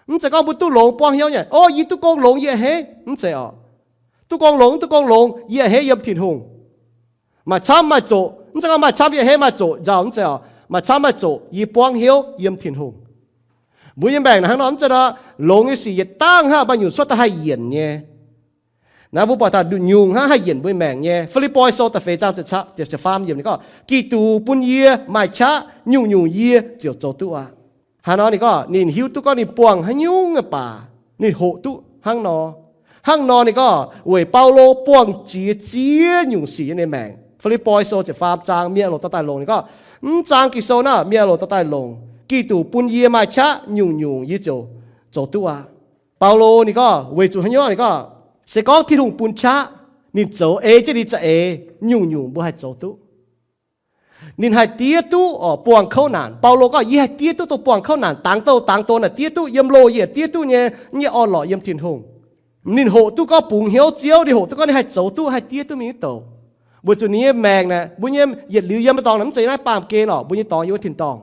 Mv zeiz gorngv mbuo duqv longx buangv hnyouv nyei, o, yie duqv gong longx yie a'hneiv, mv zeiz orqc. Duqv gong longx, duqv gong longx, yie a'hneiv yiem Tin-Hungh. Maaih camv maaih zoqc, mv zeiz gorngv maaih camv yie a'hneiv maaih zoqc nzauh, mv zeiz orqc. Maaih camv maaih zoqc yie buangv hnyouv yiem Tin-Hungh. Mbuo nyei maengc hnangv nor, mv zeiz nor, longx nyei sic yietc dangh hnangv maaih nyungc cuotv daaih haih yienc nyei. Naaiv mbuo buatc taux nduqc nyungc hnangv haih yienc mbuo maengc nyei. Fi^lipv^poi Sou da'feix zaang ziepc faam yiemc ninh gorngv, Giduc bun yie maaih qaqv nyungc-nyungc yie ziouc zoux duqv aqv. Hnangv nor ninh gorngv ninh hiuv duqv gorngv ninh buangh haaix nyungc baac ninh hoqc duqv hnangv nor. Hnangv nor ninh gorngv weic Baulo buangh jiex ziex nyungc sic nyei ninh maengc. Fi^lipv^poi Sou ziepc faam zaang mienh loc dorh daaih longc ninh gorngv, mv zaang Ging-Sou naaiv mienh loc dorh daaih longc, Giduc bun yie maaih qaqv nyungc-nyungc yie ziouc zoux duqv aqv. Baulo ninh gorngv weic zuqc haaix nyungc ninh gorngv, se gorngv Tin-Hungh bun qaqv, ninh zoux ei jienv ninh za'eix nyungc-nyungc mbuo haih zoux duqv. Ninh haih diev duqv orqc buangh kouv naanc. Baulo gorngv yie haih diev duqv dongh buangh kouv naanc, dangx douh dangx donx naaic diev duqv, yiem loh yie diev duqv nyei, nyei orn-lorqc yiem Tin-Hungh. Ninh hoqc duqv gorngv bungx hnyouv Ziouv, ninh hoqc duqv gorngv ninh haih zoux duqv, haih diev duqv mingh duqv douc. Weic zuqc ninh nyei maengc naaic, mbuo nyei yietc liuz yiem mbuo dorngx naaic mv zeiz naaiv baamh gen orqc, mbuo nyei dorngx yiem wuov tin-dorngh.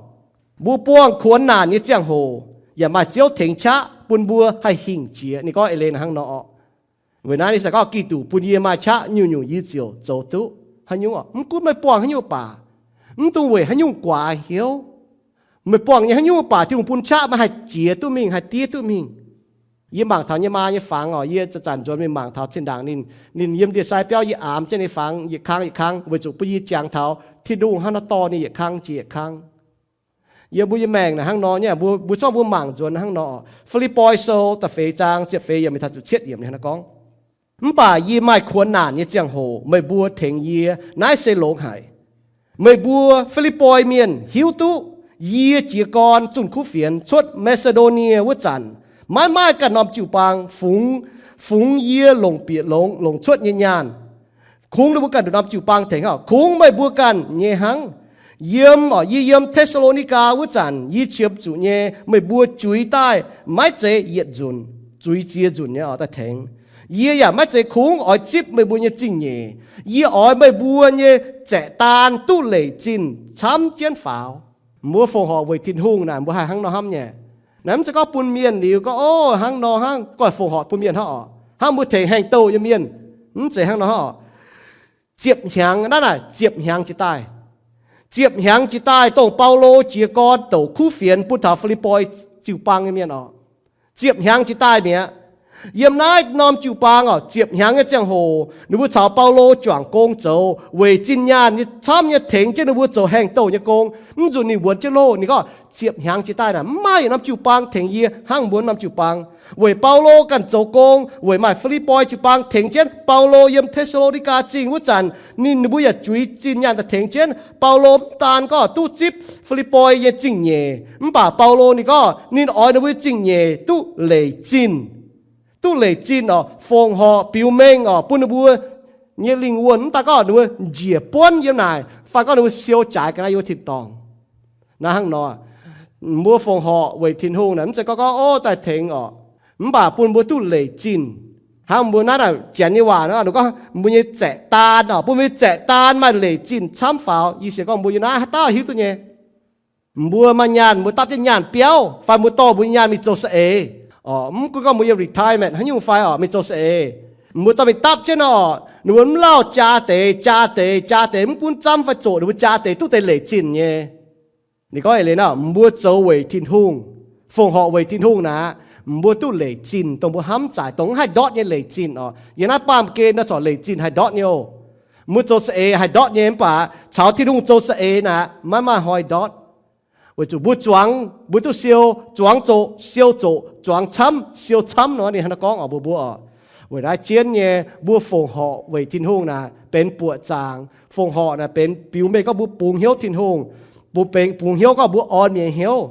Mbuo buangh kuonx naanc nyei ziangh hoc yaac maaih Ziouv tengx qaqv bun mbuo haih hingh jiex. Ninh gorngv eix leiz naaic hnangv nor orqc. Weic naaiv ninh se gorngv Giduc bun yie maaih qaqv nyungc-nyungc yie ziouc zoux duqv. Haaix nyungc orqc, mv gunv meih buangh haaix nyungc baac, mv dungx weic haaix nyungc guaax hnyouv. Meih buangh nyei haaix nyungc baac Tin-Hungh bun qaqv meih haih jiex duqv mingh, haih diev duqv mingh. Yie mangc taux nyei maa nyei fangx orqc, yie zanc-zanc nzuonx mingh mangc taux zinh ndaangc ninh, ninh yiem ndie-sai biauv yie aamx jienv ninh fangx yietc kang yietc kang weic zuqc bun yie jangx taux Tin-Hungh hnangv nor dorh ninh yietc kang jiex yietc kang. Yiem mbuo nyei maengc naaic hnangv nor nyei, mbuo, mbuo zorqv mbuo mangc nzuonx hnangv nor. Fi^lipv^poi Sou da'feix zaang ziepc feix yiemc mingh taux ziepc cietv yiemc ninh hnangv nor gorngv, mv baac yie maaih kuonx naanc nyei ziangh hoc meih mbuo tengx yie, naaiv se longx haic. Meih mbuo Fi^lipv^poi Mienh hiuv duqv yie jiez gorn zunh kuv fienx cuotv Maa^si^ndo^nie wuov zanc, maiv maaih ganh norm jiu-baang fungx, fungx yie longc bieqc longx, longc cuotv nyei nyaanh. Kungx ninh mbuo ganh nduqc norm jiu-baang tengx orqc, kungx meih mbuo ganh nyei hnangv. Yiem orqc, yie yiem Te^saa^lo^ni^gaa wuov zanc yie qiemx zuqc nyei, meih mbuo juix daaih maiv zeiz yietc nzunc, zuiz ziex nzunc nyei orqc daaih tengx. Yie yaac maiv zeiz kungx oix zipv meih mbuo nyei zingh nyeic. Yie oix meih mbuo nyei zaeqv daan duqv leic zinh camv jienv faaux. Mbuo fongc horc weic Tin-Hungh naaic mbuo haih hnangv nor hnamv nyei. Naaiv mv zeiz gorngv bun mienh liuz gorngv, o, hnangv nor hnangv goiv fongc horc bun mienh hnangv orqc, hnangv mbuo tengx haengh douh nyei mienh. Mv zeiz hnangv nor hnangv orqc. Ziepc hnyangx, naaiv naaic ziepc hnyangx jiex daaih. Ziepc hnyangx jiex daaih dongh Baulo jiez gorn douc kuv fienx bun taux Fi^lipv^poi jiu-baang nyei mienh orqc. Ziepc hnyangx jiex daaih mi'aqv. Yiem naaiv norm jiu-baang orqc, ziepc hnyangx nyei ziangh hoc ninh mbuo caux Baulo juangc gong zoux weic zinh nyaanh nyei camv nyei tengx jienv ninh mbuo zoux haengh douh nyei gong. Mv nzunc ninh wuonx jienv loh, ninh gorngv, ziepc hnyangx jiex daaih naaic mv maaih yietc norm jiu-baang tengx yie hnangv mbuo norm jiu-baang. Weic Baulo ganh zoux gong, weic maaih Fi^lipv^poi jiu-baang tengx jienv Baulo yiem Te^saa^lo^ni^gaa Zingh wuov zanc, ninh mbuo yaac juix zinh nyaanh daaih tengx jienv Baulo. Mv daan gorngv duqv zipv Fi^lipv^poi nyei zingh nyeic, mv baac Baulo ninh gorngv ninh oix ninh mbuo zingh nyeic duqv leic zinh, duqv leic zinh orqc, fongc horc biux mengh orqc bun ninh mbuo nyei lingh wuonh. Mv daan gorngv ninh mbuo njiec buonv yiem naaic fai gorngv ninh mbuo siou jaaix ga'naaiv yiem wuov tin-dorngh. Naaiv hnangv nor, mbuo fongc horc weic Tin-Hungh naaic mv zeiz gorngv gorngv, ov, daaih tengx orqc, mv baac bun mbuo duqv leic zinh. Hnangv mbuo naaiv naaic janx nyei waac nor, ninh gorngv mbuo nyei zaeqv daan orqc, bun mbuo nyei zaeqv daan maaih leic zinh camv faaux. Yie sienx gorngv mbuo yiem naaiv haaix dauh hiuv duqv nyei. Mbuo maaih nyaanh, mbuo dapv jienv nyaanh biauv, fai mbuo dorh mbuo nyei nyaanh mingh zoux saeng-eix orqc, mv gunv gorngv mbuo yiem retirement haaix nyungc fai orqc, mingh zoux saeng-eix, mbuo dorh mingh dapv jienv nor orqc, ninh mbuo mv lauh jaa deix, jaa deix, jaa deix, mv gunv camv fai zoqc, ninh mbuo jaa deix duqv deix leic zinh nyei. Ninh gorngv eix leiz nor, mbuo zoux weic Tin-Hungh, fongc horc weic Tin-Hungh naaic, mbuo duqv leic zinh, dongh mbuo hnamv zaqc, dongh mv haih ndortv nyei leic zinh orqc. Yiem naaiv baamh gen nor corc leic zinh haih ndortv nyei oc. Mbuo zoux saeng-eix haih ndortv nyei, mv baac caux Tin-Hungh zoux saeng-eix naaic maiv maaih hnoi ndortv. Weic zuqc mbuo zuangx, mbuo duqv siou, zuangx zoqc siou zoqc, zuangx camv siou camv nor, ninh hnangv naaiv gorngv oc mbuo, mbuo oc. Weic naaiv jienv nyei mbuo fongc horc weic Tin-Hungh naaic benx buoqc zaangc. Fongc horc naaic benx biux mengh gorngv mbuo bungx hnyouv Tin-Hungh, bungx, bungx hnyouv gorngv mbuo orn mienh hnyouv.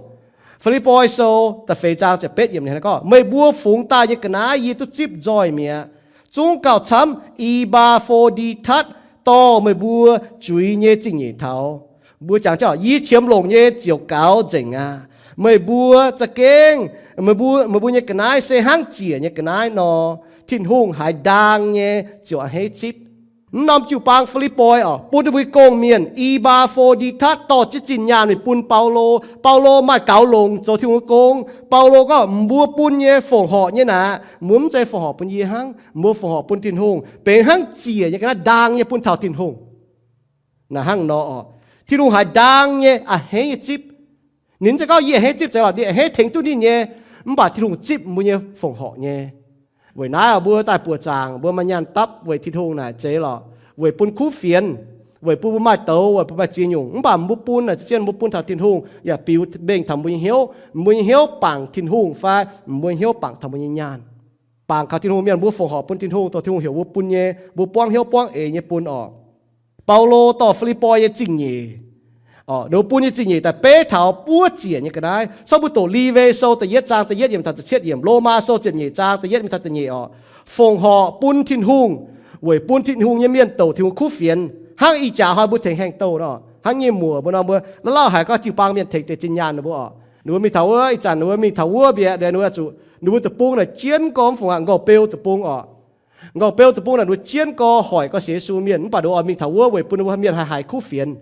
Fi^lipv^poi Sou da'feix zaang ziepc betv yiemc gorngv, meih mbuo fungx daaih nyei ga'naaiv yie duqv zipv nzoih mi'aqv, zungv gauh camv E^baa^fo^ndi^tatv dorh meih mbuo juix nyei zingh nyeic taux. Mbuo jangx, yie qiemx longc nyei ziouc gaux nzengc aqv. Meih mbuo za'gengh, meih mbuo, meih mbuo nyei ga'naaiv se hnangv ziec nyei ga'naaiv nor, Tin-Hungh haaix ndaang nyei ziouc a'hneiv zipv. Mv norm jiu-baang Fi^lipv^poi oc, bun ninh mbuo gong-mienh E^baa^fo^ndi^tatv dorh jienv zinh nyaanh mingh bun Baulo. Baulo maaih gaux longc zoux Tin-Hungh gong. Baulo gorngv, mbuo bun nyei fongc horc nyei naaic, mbuo mv zeiz fongc horc bun yie hnangv, mbuo fongc horc bun Tin-Hungh, benx hnangv ziec nyei ga'naaiv, ndaang nyei bun taux Tin-Hungh. Naaic hnangv nor oc, Tin-Hungh haaix ndaang nyei a'hneiv nyei zipv. Ninh mv zeiz gorngv yie a'hneiv zipv zeiz lorqc, ninh a'hneiv tengx duqv ninh nyei, mv baac Tin-Hungh zipv mbuo nyei fongc horc nyei. Weic naaiv mbuo daaih buoqc zaangc, mbuo maaih nyaanh dapv weic Tin-Hungh naaic zeiz lorqc, weic bun kuv fienx, weic bun mbuo maaih douz, weic bun maaih ziex nyungc. Mv baac mbuo bun naaic, zien mbuo bun taux Tin-Hungh yaac biux mengh taux mbuo nyei hnyouv. Mbuo nyei hnyouv bangc Tin-Hungh fai mbuo nyei hnyouv bangc taux mbuo nyei nyaanh? Bangc kaux Tin-Hungh mienh, mbuo fongc horc bun Tin-Hungh, dongh Tin-Hungh heuc mbuo bun nyei, mbuo buangv hnyouv buangv eix nyei bun oc. Baulo dorh Fi^lipv^poi nyei zingh nyeic, ninh mbuo bun nyei zingh nyeic daaih beiv taux buov ziec nyei ga'naaiv. Corc mbuo doqc Liwe Sou da'yietv zaang da'yietv yiemc taux da'cietv yiemc, Lomaa Sou ziepc nyeic zaang da'yietv mingh taux da'nyeic oc. Fongc horc bun Tin-Hungh, weic bun Tin-Hungh nyei mienh douc Tin-Hungh kuv fienx, hnangv ih jaax hnoi mbuo tengx haengh douh nor. Hnangv nyei muoc mbuo nor, mbuo lauh lauh haiz gorngv jiu-baang mienh tengx deix zinh nyaanh ninh mbuo oc. Ninh mbuo mingh taux wuov, ih zanc ninh mbuo mingh taux wuov mbiaeqc, ninh mbuo zuqc, ninh mbuo deic-bung naaic jienv gorx mv fungc aqv, nqorngv-beu deic-bung oc. Nqorngv-beu deic-bung naaic ninh mbuo jienv gorx hoic gorx sienx Yesu mienh, mv baac ninh mbuo oix mingh taux wuov weic bun ninh mbuo mienh haih haiz kuv fienx.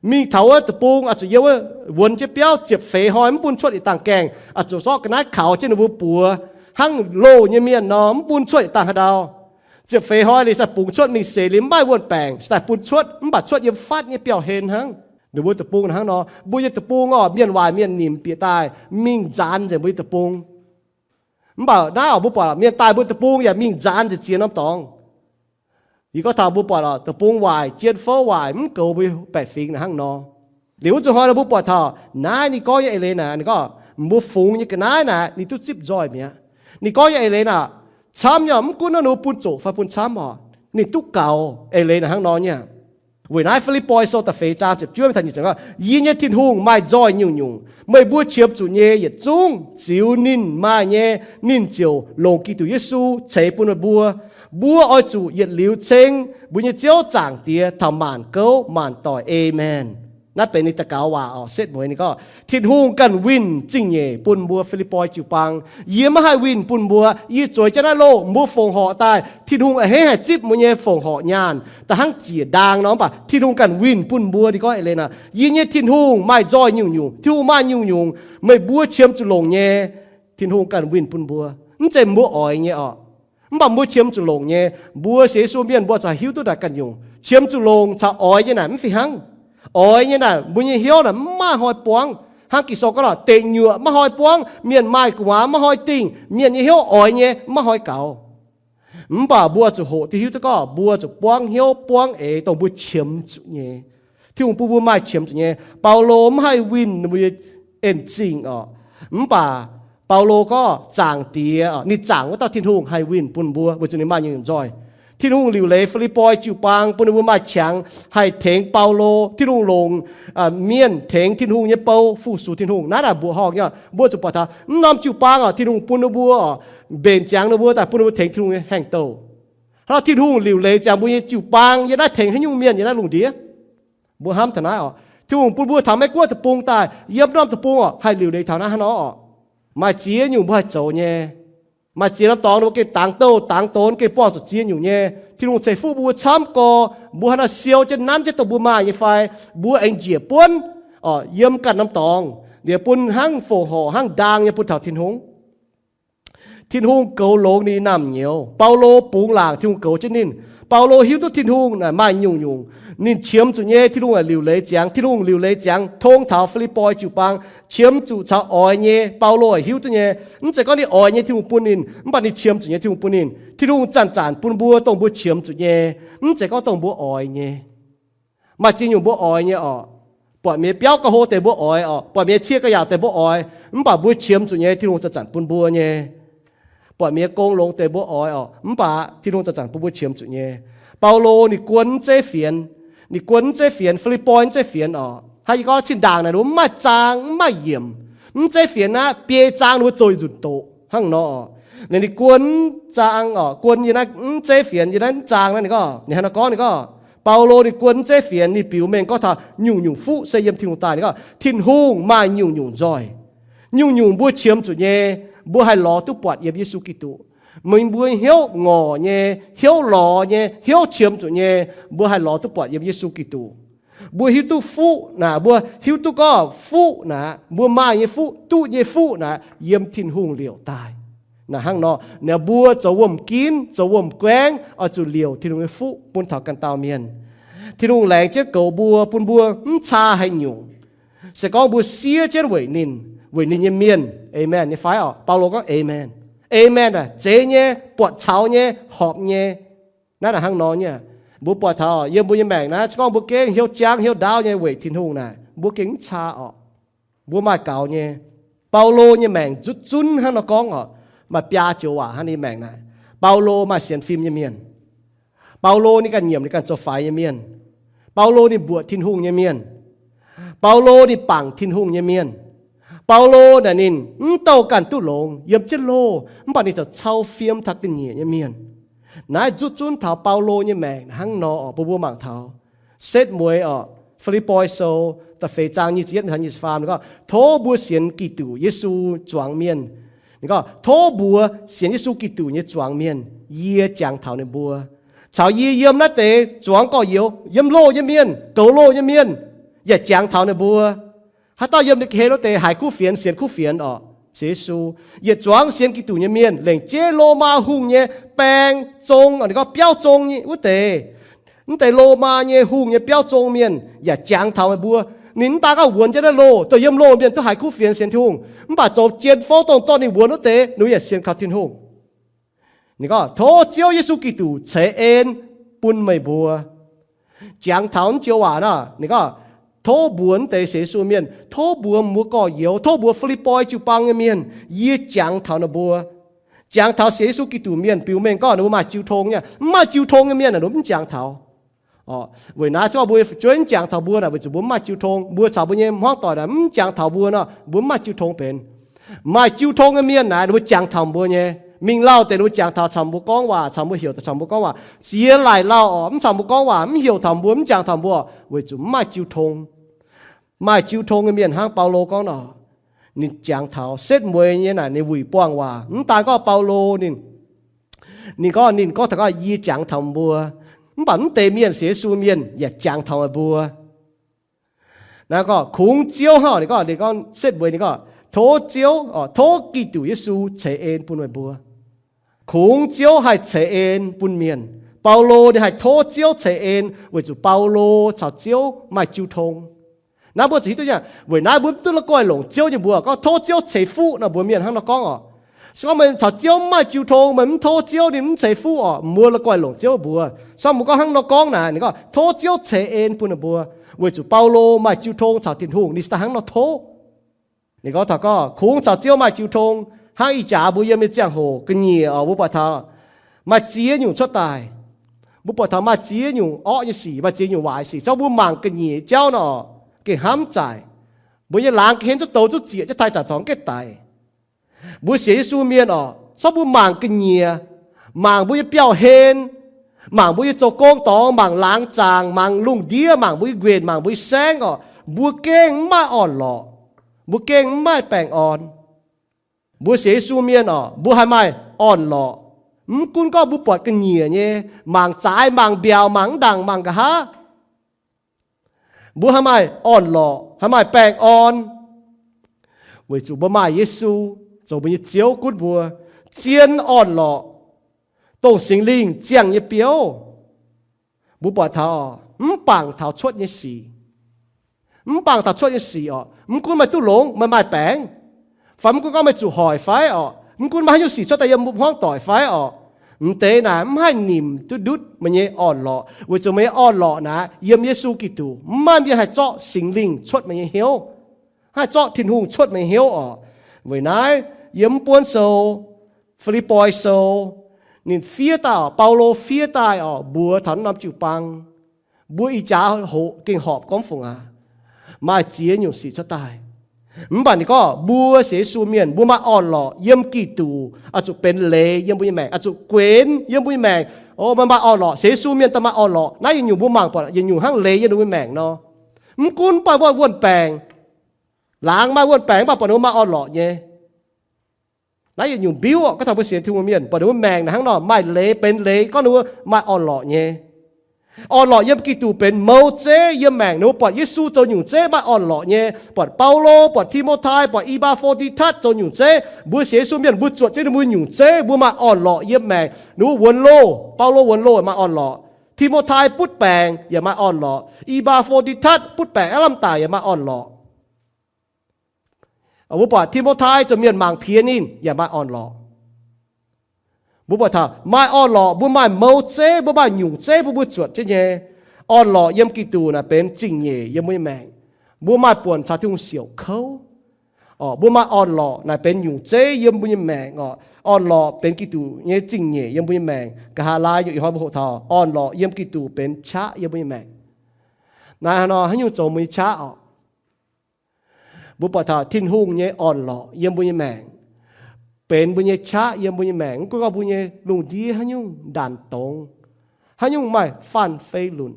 Mingh taux wuov deic-bung oix zuqc yiem wuov wuonx jienv biauv ziepc feix hnoi mv bun cuotv yietc dangh gaengh, oix zuqc zorqv ga'naaiv kaux jienv ninh mbuo buoz hnangv loh nyei mienh nor, mv bun cuotv yietc dangh haaix ndau. Ziepc feix hnoi liuz sai bungx cuotv mingh seix liuz mv maaih wuon-baengc, sai daaih bun cuotv, mv baac cuotv yiem fatv nyei biauv-hlen hnangv. Ninh mbuo deic-bung hnangv nor, mbuo nyei deic-bung oc, mienh waaic mienh nimc bieqc daaih mingh nzaanx nzengc mbuo nyei deic-bung. Mv baac naaiv oc, mbuo buatc mienh daaih mbuo deic-bung yaac mingh nzaanx nzengc ziex norm dorngx. Yie gorngv taux mbuo buatc oc, deic-bung waaic, jien fouv waaic, mv goux mbuo baeqc fingx naaic hnangv nor. Liuz wuov zuqc hnoi nor mbuo buatc taux naaiv ninh gorngv nyei eix leiz naaic, ninh gorngv mbuo fungx nyei ga'naaiv naaic ninh duqv zipv nzoih mi'aqv. Ninh gorngv nyei eix leiz naaic, camv nyei oc, mv gunv naaiv ninh mbuo bun zoqc fai bun camv oc, ninh duqv gaux. Eix leiz naaic hnangv nor nyei. Weic naaiv Fi^lipv^poi Sou da'feix zaang ziepc juov mingh taux nyic ziepc gorngv, yie nyei Tin-Hungh maaih nzoih nyungc-nyungc. Meih mbuo qiemx zuqc nyei yietc zungv ziux ninh maaih nyei, ninh ziouc longc Giduc Yesu ceix bun meih mbuo. Mbuo oix zuqc yietc liuz ceng mbuo nyei Ziouv Zaangc Diex taux maanc gouv maanc doic. Aamen. Naaiv benx ninh daux gaux waac oc. Setv mueiz ninh gorngv, Tin-Hungh ganh winh zingh nyeic bun mbuo Fi^lipv^poi jiu-baang. Yie maiv haih winh bun mbuo. Yie zueiz jienv naaiv loh mbuo fongc horc daaih, Tin-Hungh a'hneiv haih zipv mbuo nyei fongc horc nyaanh da'hnangv ziec ndaang nor, mv baac Tin-Hungh ganh winh bun mbuo. Ninh gorngv eix leiz naaic, yie nyei Tin-Hungh maaih nzoih nyungc-nyungc. Tin-Hungh maaih nyungc-nyungc meih mbuo qiemx zuqc longc nyei, Tin-Hungh ganh winh bun mbuo. Mv zeiz mbuo oix nyei oc. Mv baac mbuo qiemx zuqc longc nyei. Mbuo sienx Yesu mienh mbuo zuqc hiuv duqv naaic ganh nyungc. Qiemx zuqc longc caux oix nyei naaic mv fih hnangv. Oix nyei naaic mbuo nyei hnyouv naaic mv maaih hnoi buangv. Hnangv Ging-Sou gorngv nor, deic nyuoqc maiv hnoi buangv, mienh maaih gu'nguaaz maiv hnoi dingh, mienh nyei hnyouv oix nyei maiv hnoi gaux. Mv baac mbuo zuqc hoqc duqv hiuv duqv gorngv mbuo zuqc buangv hnyouv buangv eix dongh mbuo qiemx zuqc nyei. Tin-Hungh bun mbuo maaih qiemx zuqc nyei. Baulo mv haih winh ninh mbuo nyei en zingh oc. Mv baac Baulo gorngv Zaangc Diex oc, ninh zaangc wuov dauh Tin-Hungh haih winh bun mbuo weic zuqc ninh maaih nyungc-nyungc nzoih. Tin-Hungh liuc leiz Fi^lipv^poi jiu-baang bun ninh mbuo maaih qangx haih tengx Baulo. Tin-Hungh longc mienh tengx Tin-Hungh nyei bou fu-sux Tin-Hungh. Naaiv naaic mbuoqc horngh nyei, mbuo zuqc buatc taux mv norm jiu-baang oc, Tin-Hungh bun ninh mbuo oc, mbenc ziangx ninh mbuo daaih bun ninh mbuo tengx Tin-Hungh nyei hengx douh. Hnangv nor Tin-Hungh liuc leiz ziangx mbuo nyei jiu-baang yiem naaiv tengx haaix nyungc mienh yiem naaiv lungh ndiev. Mbuo hnamv taux naaiv oc, Tin-Hungh bun mbuo taux Meiv Guoqv deic-bung daaih, yiem norm deic-bung oc, haih liuc leiz taux naaiv hnangv nor oc. Maaih ziex nyungc mbuo haih zoux nyei. Maaih ziex norm dorngx ninh mbuo gengh dangx douh dangx donx, gengh buangh zuqc ziex nyungc nyei. Tin-Hungh ceix fuqv mbuo camv gorx, mbuo haaix nor siou jienv nanv jienv dongh mbuo maaih nyei fai mbuo aengx njiec buonv oc, yiem ganh norm dorngx liuz bun hnangv fongc horc hnangv ndaang nyei bun taux Tin-Hungh. Tin-Hungh goux longx ninh naamh nyouz. Baulo bungx laangc Tin-Hungh goux jienv ninh. Baulo hiuv duqv Tin-Hungh naaic maaih nyungc-nyungc ninh qiemx zuqc nyei. Tin-Hungh aah liuc leiz ziangx, Tin-Hungh liuc leiz ziangx tong taux Fi^lipv^poi jiu-baang, qiemx zuqc caux oix nyei. Baulo aah hiuv duqv nyei. Mv zeiz gorngv ninh oix nyei Tin-Hungh bun ninh, mv baac ninh qiemx zuqc nyei Tin-Hungh bun ninh. Tin-Hungh zanc-zanc bun mbuo dongh mbuo qiemx zuqc nyei, mv zeiz gorngv dongh mbuo oix nyei. Maaih ziex nyungc mbuo oix nyei oc. Buatc mienh biauv gauh hlo deix mbuo oix oc. Buatc mienh cie ga'yaauc deix mbuo oix, mv baac mbuo qiemx zuqc nyei Tin-Hungh zanc-zanc bun mbuo nyei. Buatc mienh gong longx deix mbuo oix oc, mv baac Tin-Hungh zanc-zanc bun mbuo qiemx zuqc nyei. Baulo ninh guon mv zeiv fienx. Ninh guon mv zeiv fienx, Fi^lipv^poi mv zeiv fienx oc. Hnangv yie gorngv zinh ndaangc naaic ninh mbuo mv maaih zaang, mv maaih yiemc. Mv zeiv fienx aqv, biei zaang ninh mbuo zoux nzunc doqc hnangv nor oc. Ninh, ninh guon mv zaang oc, guon yiem naaiv mv zeiv fienx, yiem naaiv mv zaang naaiv ninh gorngv, ninh hnangv nor gorngv, ninh gorngv, Baulo ninh guon mv zeiv fienx, ninh biux mengh gorngv taux nyungc-nyungc fuqv se yiem Tin-Hungh daaih. Ninh gorngv Tin-Hungh maaih nyungc-nyungc nzoih. Nyungc-nyungc mbuo qiemx zuqc nyei, mbuo haih lorz duqv buatc yiem Yesu Giduc. Meih mbuo hnyouv ngorc nyei, hnyouv lorz nyei, hnyouv qiemx zuqc nyei, mbuo haih lorz duqv buatc yiem Yesu Giduc. Mbuo hiuv duqv fuqv naaic, mbuo hiuv duqv gorngv fuqv naaic, mbuo maaih nyei fuqv, duqv nyei fuqv naaic, yiem Tin-Hungh liouc daaih. Naaic hnangv nor, naaic mbuo zoux wuom-ginv, zoux wuom-guaengv, oix zuqc liouc Tin-Hungh nyei fuqv bun taux ganh dauh mienh. Tin-Hungh laengz jienv goux mbuo, bun mbuo mv caa haaix nyungc. Se gorngv mbuo siev jienv weic ninh, weic ninh nyei mienh. Aamen nyei fai oc? Baulo gorngv aamen. Aamen aah, zeiz nyei, buatc caux nyei, horpc nyei. Naaiv naaic hnangv nor nyei. Mbuo buatc taux yiem mbuo nyei maengc naaiv, se gorngv mbuo gengh hnyouv jangv hnyouv ndaauv nyei weic Tin-Hungh naaic, mbuo gengh mv caa oc. Mbuo maaih gaux nyei. Baulo nyei maengc zutv zunv hnangv nor gorngv oc, maaih biaa joux waac hnangv ninh maengc naaic. Baulo maaih sienx fim nyei mienh. Baulo ninh ganh nyiemc ninh ganh zoux faix nyei mienh. Baulo ninh mbuoqc Tin-Hungh nyei mienh. Baulo ninh bangc Tin-Hungh nyei mienh. Baulo naaic ninh mv douh ganh duqv longx yiem jienv loh, mv baac ninh ziouc cau fiem taux ga'nyiec nyei mienh. Naaiv zutv zunv taux Baulo nyei maengc hnangv nor oc, bun mbuo mangc taux. Setv mueiz oc, Fi^lipv^poi Sou da'feix zaang nyic ziepc yietv taux nyic ziepc faam, ninh gorngv, tov mbuo sienx Giduc Yesu zuangx mienh. Ninh gorngv, tov mbuox sienx Yesu Giduc nyei zuangx mienh, yie jangx taux ninh mbuo. Caux yie yiem naaiv deix zuangx gorx-youz, yiem loh nyei mienh, goux loh nyei mienh, yaac jangx taux ninh mbuo. Haaix dauh yiem ninh ga'hlen wuov deix haiz kuv fienx, sienx kuv fienx oc, sienx Yesu. Yietc zuangx sienx Giduc nyei mienh, lengc jeiv Lomaa hungh nyei baeng zong, ninh gorngv biauv zong nyei wuov deix, mv deix Lomaa nyei hungh nyei biauv zong mienh yaac jangx taux meih mbuo. Ninh mv daan gorngv wuonx jienv naaiv loh, dongh yiem loh mienh duqv haiz kuv fienx sienx Tin-Hungh, mv baac zoux jien fouv dongh dorh ninh wuonx wuov deix, ninh mbuo yaac sienx kaux Tin-Hungh. Ninh gorngv, tov Ziouv Yesu Giduc ceix en bun meih mbuo. Jangx taux naaiv joux waac nor, ninh gorngv, tov mbuox naaiv deix sienx Yesu mienh, tov mbuox mbuo gorx-youz, tov mbuox Fi^lipv^poi jiu-baang nyei mienh, yie jangx taux ninh mbuo. Jangx taux sienx Yesu Giduc mienh, biux mengh gorngv ninh mbuo maaih jiu tong nyei. Mv maaih jiu tong nyei mienh naaic, ninh mbuo mv jangx taux. Weic naaiv se gorngv mbuo fu'jueiv mv jangx taux mbuo naaic, weic zuqc mbuo mv maaih jiu tong. Mbuo caux mbuo nyei hmuangv doic naaic mv jangx taux mbuo nor, mbuo mv maaih jiu tong benx. Maaih jiu tong nyei mienh naaic, ninh mbuo jangx taux mbuo nyei. Mingh lauh deix ninh mbuo jangx taux, caux mbuo gorngv waac, caux mbuo heuc, caux mbuo gorngv waac. Ziex laaic lauh oc, mv caux mbuo gorngv waac, mv heuc taux mbuo, mv jangx taux mbuo, weic zuqc mv maaih jiu tong. Maaih jiu tong nyei mienh hnangv Baulo gorngv nor, ninh jangx taux setv mueiz nyei naaic ninh wuic buangh waac. Mv daan gorngv Baulo ninh, ninh gorngv, ninh gorngv taux gorngv, yie jangx taux mbuo. Mv baac mv deix mienh sienx Yesu mienh yaac jangx taux meih mbuo. Naaiv gorngv kungx Ziouv hnangv, ninh gorngv, ninh gorngv setv mueiz ninh gorngv, tov Ziouv, tov Giduc Yesu ceix en bun meih mbuo. Kungx Ziouv haih ceix en bun mienh. Baulo ninh haih tov Ziouv ceix en weic zuqc Baulo caux Ziouv maaih jiu tong. Naaiv mbuo zuqc hiuv duqv nyei. Weic naaiv mbuo mv duqv la'guaih longc Ziouv nyei mbuox. Gorngv tov Ziouv ceix fuqv nor, mbuo mienh hnangv nor gorngv oc. Se gorngv meih caux Ziouv mv maaih jiu tong, meih mv tov Ziouv ninh mv ceix fuqv oc, mbuo la'guaih longc Ziouv mbuox. Se gorngv mbuo gorngv hnangv nor gorngv naaic, ninh gorngv tov Ziouv ceix en bun ninh mbuo. Weic zuqc Baulo maaih jiu tong caux Tin-Hungh, ninh se daaih hnangv nor tov. Ninh gorngv taux gorngv kungx caux Ziouv maaih jiu tong. Hnangv ih jaax mbuo yiem nyei ziangh hoc ga'nyiec oc, mbuo buatc taux maaih ziex nyungc cuotv daaih. Mbuo buatc taux maaih ziex nyungc orqv nyei sic, maaih ziex nyungc waaic sic. Se gorngv mbuo mangc ga'nyiec jauv nor, gengh hnamv zaaic. Mbuo nyei laangz ga'hlen zuqc douz zuqc zieqc jienv taaih zanc corc gaengh daic. Mbuo sienx Yesu mienh oc, se gorngv mbuo mangc ga'nyiec, mangc mbuo nyei biauv-hlen, mangc mbuo nyei zoux gong dorngx, mangc laangz zaangc, mangc lungh ndiev, mangc mbuo nyei nquenc, mangc mbuo nyei saengv oc, mbuo gengh mv maaih orn-lorqc. Mbuo gengh mv maaih baengh orn. Mbuo sienx Yesu mienh oc, mbuo haih maaih orn-lorqc. Mv gunv gorngv mbuo buatc ga'nyiec nyei, mangc zaaix, mangc mbiaauc, mangc mv ndaangc, mangc nqa'haav, mbuo haih maaih orn-lorqc, haih maaih baengh orn, weic zuqc mbuo maaih Yesu zoux mbuo nyei Ziouv gunv mbuo, zien orn-lorqc, dongh Singx Lingh ziangh nyei biouv. Mbuo buatc taux mv bangc taux cuotv nyei sic, mv bangc taux cuotv nyei sic oc, mv gunv meih duqv longx, meih maaih baengc, fai mv gunv gorngv meih zuqc hoic fai oc, mv gunv maaih haaix nyungc sic cuotv daaih yiem mbuo hmuangv doic fai oc, m'deix naaic mv haih nimc duqv ndutv meih nyei orn-lorqc, weic zuqc meih nyei orn-lorqc naaic yiem Yesu Giduc. Mv maaih mienh haih zorqv Singx Lingh cuotv meih nyei hnyouv, haih zorqv Tin-Hungh cuotv meih nyei hnyouv oc. Weic naaiv yiem mv buonv sou, Fi^lipv^poi Sou, ninh fiev daaih oc, Baulo fiev daaih oc, mbuox taux norm jiu-baang, mbuo ih jaax hoqc gengh horpc gorngv fungc aqv. Maaih ziex nyungc sic cuotv daaih. Mv baac ninh gorngv mbuo sienx Yesu mienh mbuo maaih orn-lorqc yiem Giduc, oix zuqc benx leiz yiem mbuo nyei maengc, oix zuqc guenx yiem mbuo nyei maengc. O, meih maaih orn-lorqc, sienx Yesu mienh daaih maaih orn-lorqc. Naaiv yietc nyungc mbuo mangc buatc yietc nyungc hnangv leiz yiem mbuo nyei maengc nor. Mv gunv maaih wuonh baengc, laangz maaih wuonh baengc mv baac buatc ninh mbuo maaih orn-lorqc nyei. Naaiv yietc nyungc mbiuv oc, gorngv taux mbuo sienx Tin-Hungh mienh buatc ninh mbuo maengc naaic hnangv nor maaih leiz benx leiz, gorngv ninh mbuo maaih orn-lorqc nyei. Orn-lorqc yiem Giduc benx mouz zeiv yiem maengc. Ninh mbuo buatc Yesu zoux nyungc zeiv maaih orn-lorqc nyei, buatc Baulo, buatc Ti^mo^tai, buatc E^mbaa^fo^ndi^tatv zoux nyungc zeiv. Mbuo sienx Yesu mienh mbuo zuotc jienv ninh mbuo nyungc zeiv, mbuo maaih orn-lorqc yiem maengc. Ninh mbuo wuonx loh, Baulo wuonx loh maaih orn-lorqc. Ti^mo^tai butv baengc yaac maaih orn-lorqc. E^mbaa^fo^ndi^tatv butv baengc aqv lamh daic yaac maaih orn-lorqc. Mbuo buatc Ti^mo^tai zoux mienh mangc piex ninh yaac maaih orn-lorqc. Mbuo buatc taux maaih orn-lorqc, mbuo maaih mouz zeiv, mbuo maaih nyungc zeiv bun mbuo zuotc jienv nyei. Orn-lorqc yiem Giduc naaic benx zingh nyeic yiem mbuo nyei maengc. Mbuo maaih buonc caux Tin-Hungh siouc kouv. Mbuo maaih orn-lorqc naaic benx nyungc zeiv yiem mbuo nyei maengc oc. Orn-lorqc benx Giduc nyei zingh nyeic yiem mbuo nyei maengc. Nqa'haav laai nyungc ih hnoi mbuo hoqc taux orn-lorqc yiem Giduc benx qaqv yiem mbuo nyei maengc. Naaiv hnangv nor haaix nyungc zoux mbuo nyei qaqv oc? Mbuo buatc taux Tin-Hungh nyei orn-lorqc yiem mbuo nyei maengc benx mbuo nyei qaqv yiem mbuo nyei maengc. Mv gunv gorngv mbuo nyei lungh ndiev haaix nyungc ndaanc dongz, haaix nyungc maaih faanh fei lunc,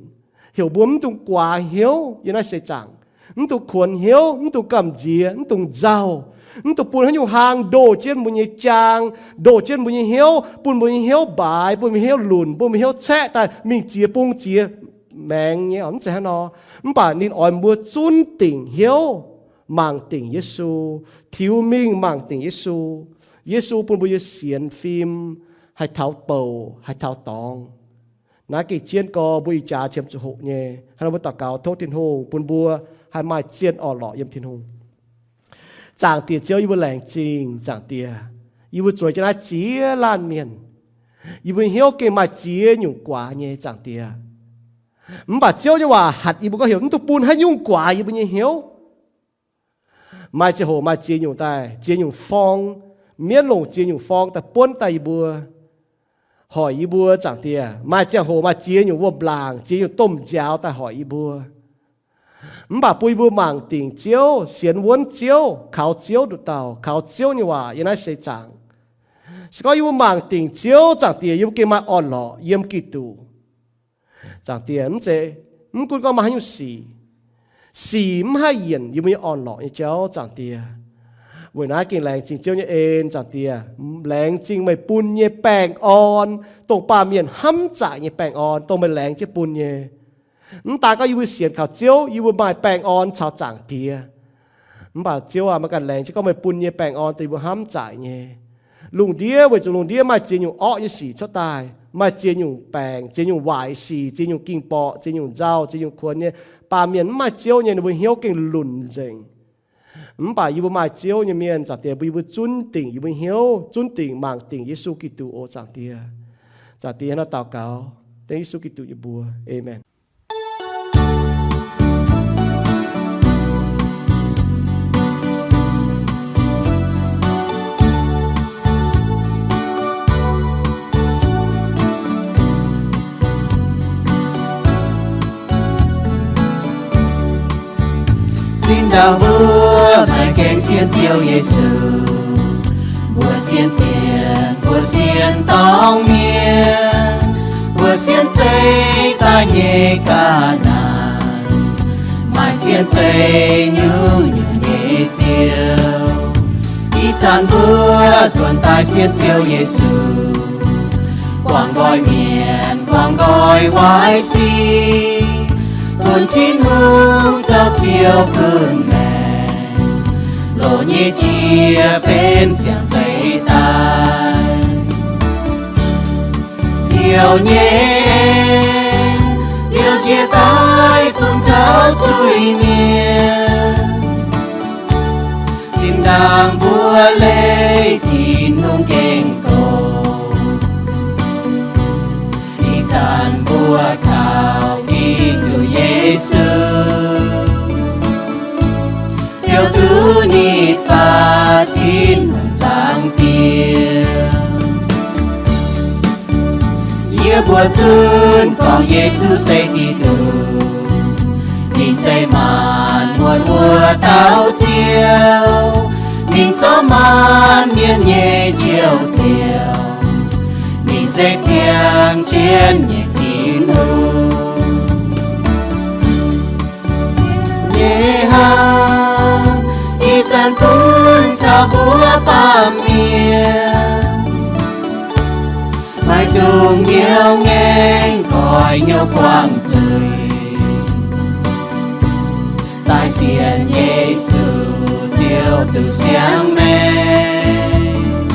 heuc mbuo mv dungx guaax hnyouv yiem naaiv seix zaangc, mv dungx kuonx hnyouv, mv dungx gamh nziex, mv dungx nzauh, mv dungx bun haaix nyungc hlaang ndoh jienv mbuo nyei jaang, ndoh jienv mbuo nyei hnyouv, bun mbuo nyei hnyouv mbaaix, bun mbuo hnyouv lunc, bun mbuo hnyouv caeqv daaih mingh ziex bung ziex maengx nyei oc. Mv zeiz hnangv nor. Mv baac ninh oix mbuo zunv dingc hnyouv mangc dingc Yesu, tiux mingh mangc dingc Yesu. Yesu bun mbuo nyei sienx fim haih taux bouc, haih taux dorngx. Naaiv gengh jienv gorx mbuo ih jaax qiemx zuqc hoqc nyei. Hnangv nor mbuo daux gaux tov Tin-Hungh bun mbuo haih maaih zien orn-lorqc yiem Tin-Hungh. Zaangc Diex Ziouv, yie mbuo laengz zingh Zaangc Diex. Yie mbuo zueiz jienv naaiv ziex laanh mienh, yie mbuo nyei hnyouv gengh maaih ziex nyungc guaax nyei, Zaangc Diex. Mv baac Ziouv nyei waac hatc yie mbuo gorngv heuc mv dungx bun haaix nyungc guaax yie mbuo nyei hnyouv. Maaih ziangh hoc maaih ziex nyungc daaih, ziex nyungc forng, mienv longc ziex nyungc forng daaih buonv daaih yie mbuo, hoic yie mbuo, Zaangc Diex. Maaih ziangh hoc maaih ziex nyungc wuom-laangc, ziex nyungc domh nziaaux daaih hoic yie mbuo. Mv baac bun yie mbuo mangc dingc Ziouv, sienx wuonv Ziouv, kaux Ziouv nduqc dauh, kaux Ziouv nyei waac yiem naaiv seix zaangc. Se gorngv yie mbuo mangc dingc Ziouv, Zaangc Diex, yie mbuo gengh maaih orn-lorqc yiem Giduc. Zaangc Diex, mv zeiz, mv gunv gorngv maaih haaix nyungc sic, sic mv haih yienc yie mbuo nyei orn-lorqc nyei jauv, Zaangc Diex. Weic naaiv gengh laengz zingh Ziouv nyei en, Zaangc Diex. Laengz zingh meih bun nyei baengh orn, dongh baamh mienh hnamv zaaic nyei baengh orn, dongh meih laengz jienv bun nyei. Mv daan gorngv yie mbuo sienx kaux Ziouv, yie mbuo maaih baengh orn caux Zaangc Diex. Mv baac Ziouv aac, meih ganh laengz jienv gorngv meih bun nyei baengh orn dongh yie mbuo hnamv zaaic nyei. Lungh ndiev weic zuqc lungh ndiev maaih ziex nyungc orqv nyei sic cuotv daaih, maaih ziex nyungc baengc, ziex nyungc waaic sic, ziex nyungc ging-borqc, ziex nyungc nzauh, ziex nyungc kuonx nyei. Baamh mienh mv maaih Ziouv nyei, ninh mbuo hnyouv gengh lunc nzengc. Mv baac yie mbuo maaih Ziouv nyei mienh, Zaangc Diex, mbuo yie mbuo zunv dingc yie mbuo hnyouv, zunv dingc mangc dingc Yesu Giduc oc, Zaangc Diex. Zaangc Diex, nor daux gaux dengv Yesu Giduc nyei mbuox. Aamen. Zinh ndaangc mbuo maaih gaengh sienx Ziouv Yesu, mbuo sienx zien, mbuo sienx dorngx mienh, mbuo sienx zeiz daaih nyei ga'naaiv, maaih sienx zeiz nyungc-nyungc nyei Ziouv. Ih zanc mbuo nzuonx daaih sienx Ziouv Yesu, guangc nqoi mienh, guangc nqoi waaic sic, bun Tin-Hungh zoux Ziouv bun maengc, loz nyei jiex benx siang zeiz daaih. Ziouv nyei en liouh njiec daaih bun taux zuiz-mienh. Zinh ndaangc mbuo leih Tin-Hungh gengh doqc. Ih zanc mbuo kaux Giduc Yesu, Ziouv duqv nitv faaux Tin-Hungh Zaangc Diex. Yie mbuo zunv gorngv Yesu se Giduc, ninh zeiz maanc muotc wuov dauh Ziouv, ninh zorqv maanc mienh nyei njoux ziouc, ninh se ziangh jienv nyei Tin-Hungh nyei hnamv. Ih zanc bun taux mbuo baamh mienh maiv dungx hnyouv ngaengc nqoi, hnyouv buangh zuiz, daaih sienx Yesu Ziouv duqv siang maengc.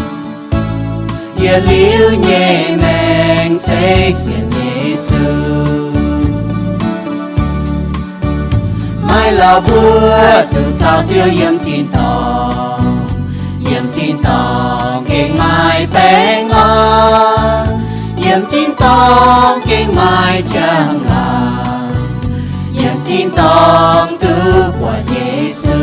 Yietc liuz nyei maengc se sienx Yesu. Maiv lauh mbuo duqv caux Ziouv yiem tin-dorngh. Yiem tin-dorngh gengh maaih baengh orn, yiem tin-dorngh gengh maaih njang-laangc, yiem tin-dorngh duqv buatc Yesu.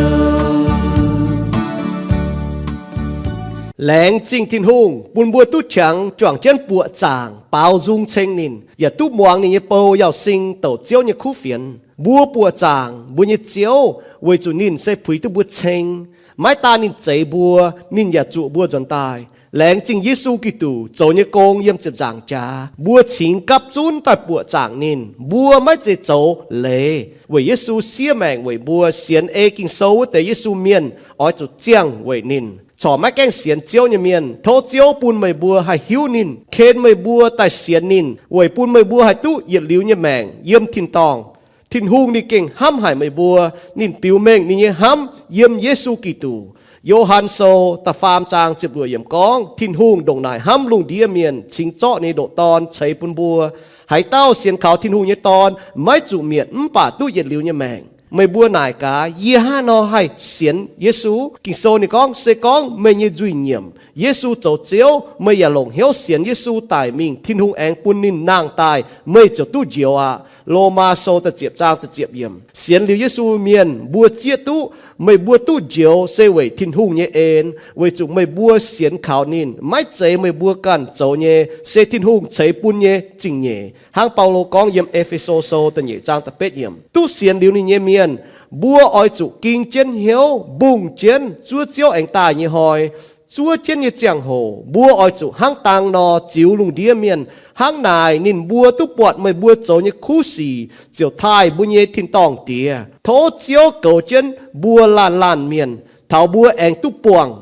Laengz zingh Tin-Hungh bun mbuo duqv qangx juangc jienv buoqc zaangc baaux nzung ceng ninh, yaac duqv muangx ninh nyei bou Yauz Sing douc Ziouv nyei kuv fienx. Mbuo buoqc zaangc mbuo nyei Ziouv weic zuqc ninh se puix duqv mbuo ceng. Maiv daan ninh zeix mbuo, ninh yaac zuoqc mbuo nzuonx daaih. Laengz zingh Yesu Giduc zoux nyei gong yiem ziepc nzaangc jaax, mbuo cingx gapv zunv daaih buoqc zaangc ninh. Mbuo maiv zeiz zoux leiz weic Yesu siev maengc weic mbuo. Sienx ei Ging-Sou wuov deix Yesu mienh oix zuqc ziangh weic ninh. Corc maiv gaengh sienx Ziouv nyei mienh, tov Ziouv bun meih mbuo haih hiuv ninh, ken meih mbuo daaih sienx ninh, weic bun meih mbuo haih duqv yietc liuz nyei maengc yiem tin-dorngh. Tin-Hungh ninh gengh hnamv haic meih mbuo. Ninh biux mengh ninh nyei hnamv yiem Yesu Giduc. Yo^han Sou da'faam zaang ziepc luoqc yiemc gorngv, Tin-Hungh ndongc naaic hnamv lungh ndiev mienh, cingx zorqv ninh nyei ndoqc Dorn ceix bun mbuo. Haaix dauh sienx kaux Tin-Hungh nyei Dorn maiv zuqc mietc mv baac duqv yietc liuz nyei maengc. Meih mbuo naaic gaax, yie hnangv haaix nor haih sienx Yesu? Ging-Sou ninh gorngv, se gorngv meih nyei nzuih nyiemc, Yesu zoux Ziouv, meih yaac longc hnyouv sienx Yesu daic mingh, Tin-Hungh aengx bun ninh nangh daaih, meih ziouc duqv njoux aqv. Lomaa Sou da'ziepc zaang da'ziepc yiemc. Sienx liuz Yesu mienh mbuo zieqv duqv, meih mbuo duqv njoux se weic Tin-Hungh nyei en, weic zuqc meih mbuo sienx kaux ninh. Maiv zeiz meih mbuo ganh zoux nyei, se Tin-Hungh ceix bun nyei zingh nyeic. Hnangv Baulo gorngv yiem E^fe^so Sou da'nyeic zaang da'betv yiemc, duqv sienx liuz ninh nyei mienh, mbuo oix zuqc ging jienv hnyouv, mbungh jienv zuov Ziouv aengx daaih nyei hnoi. Zuov jienv nyei ziangh hoc mbuo oix zuqc hnangv dang nor ziux lungh ndiev mienh. Hnangv naaic ninh mbuo duqv buatc meih mbuo zoux nyei kuv sic ziouc taaih mbuo nyei tin-dorngh Diex. Tov Ziouv goux jienv mbuo laanh laanh mienh, taux mbuo aengx duqv buangh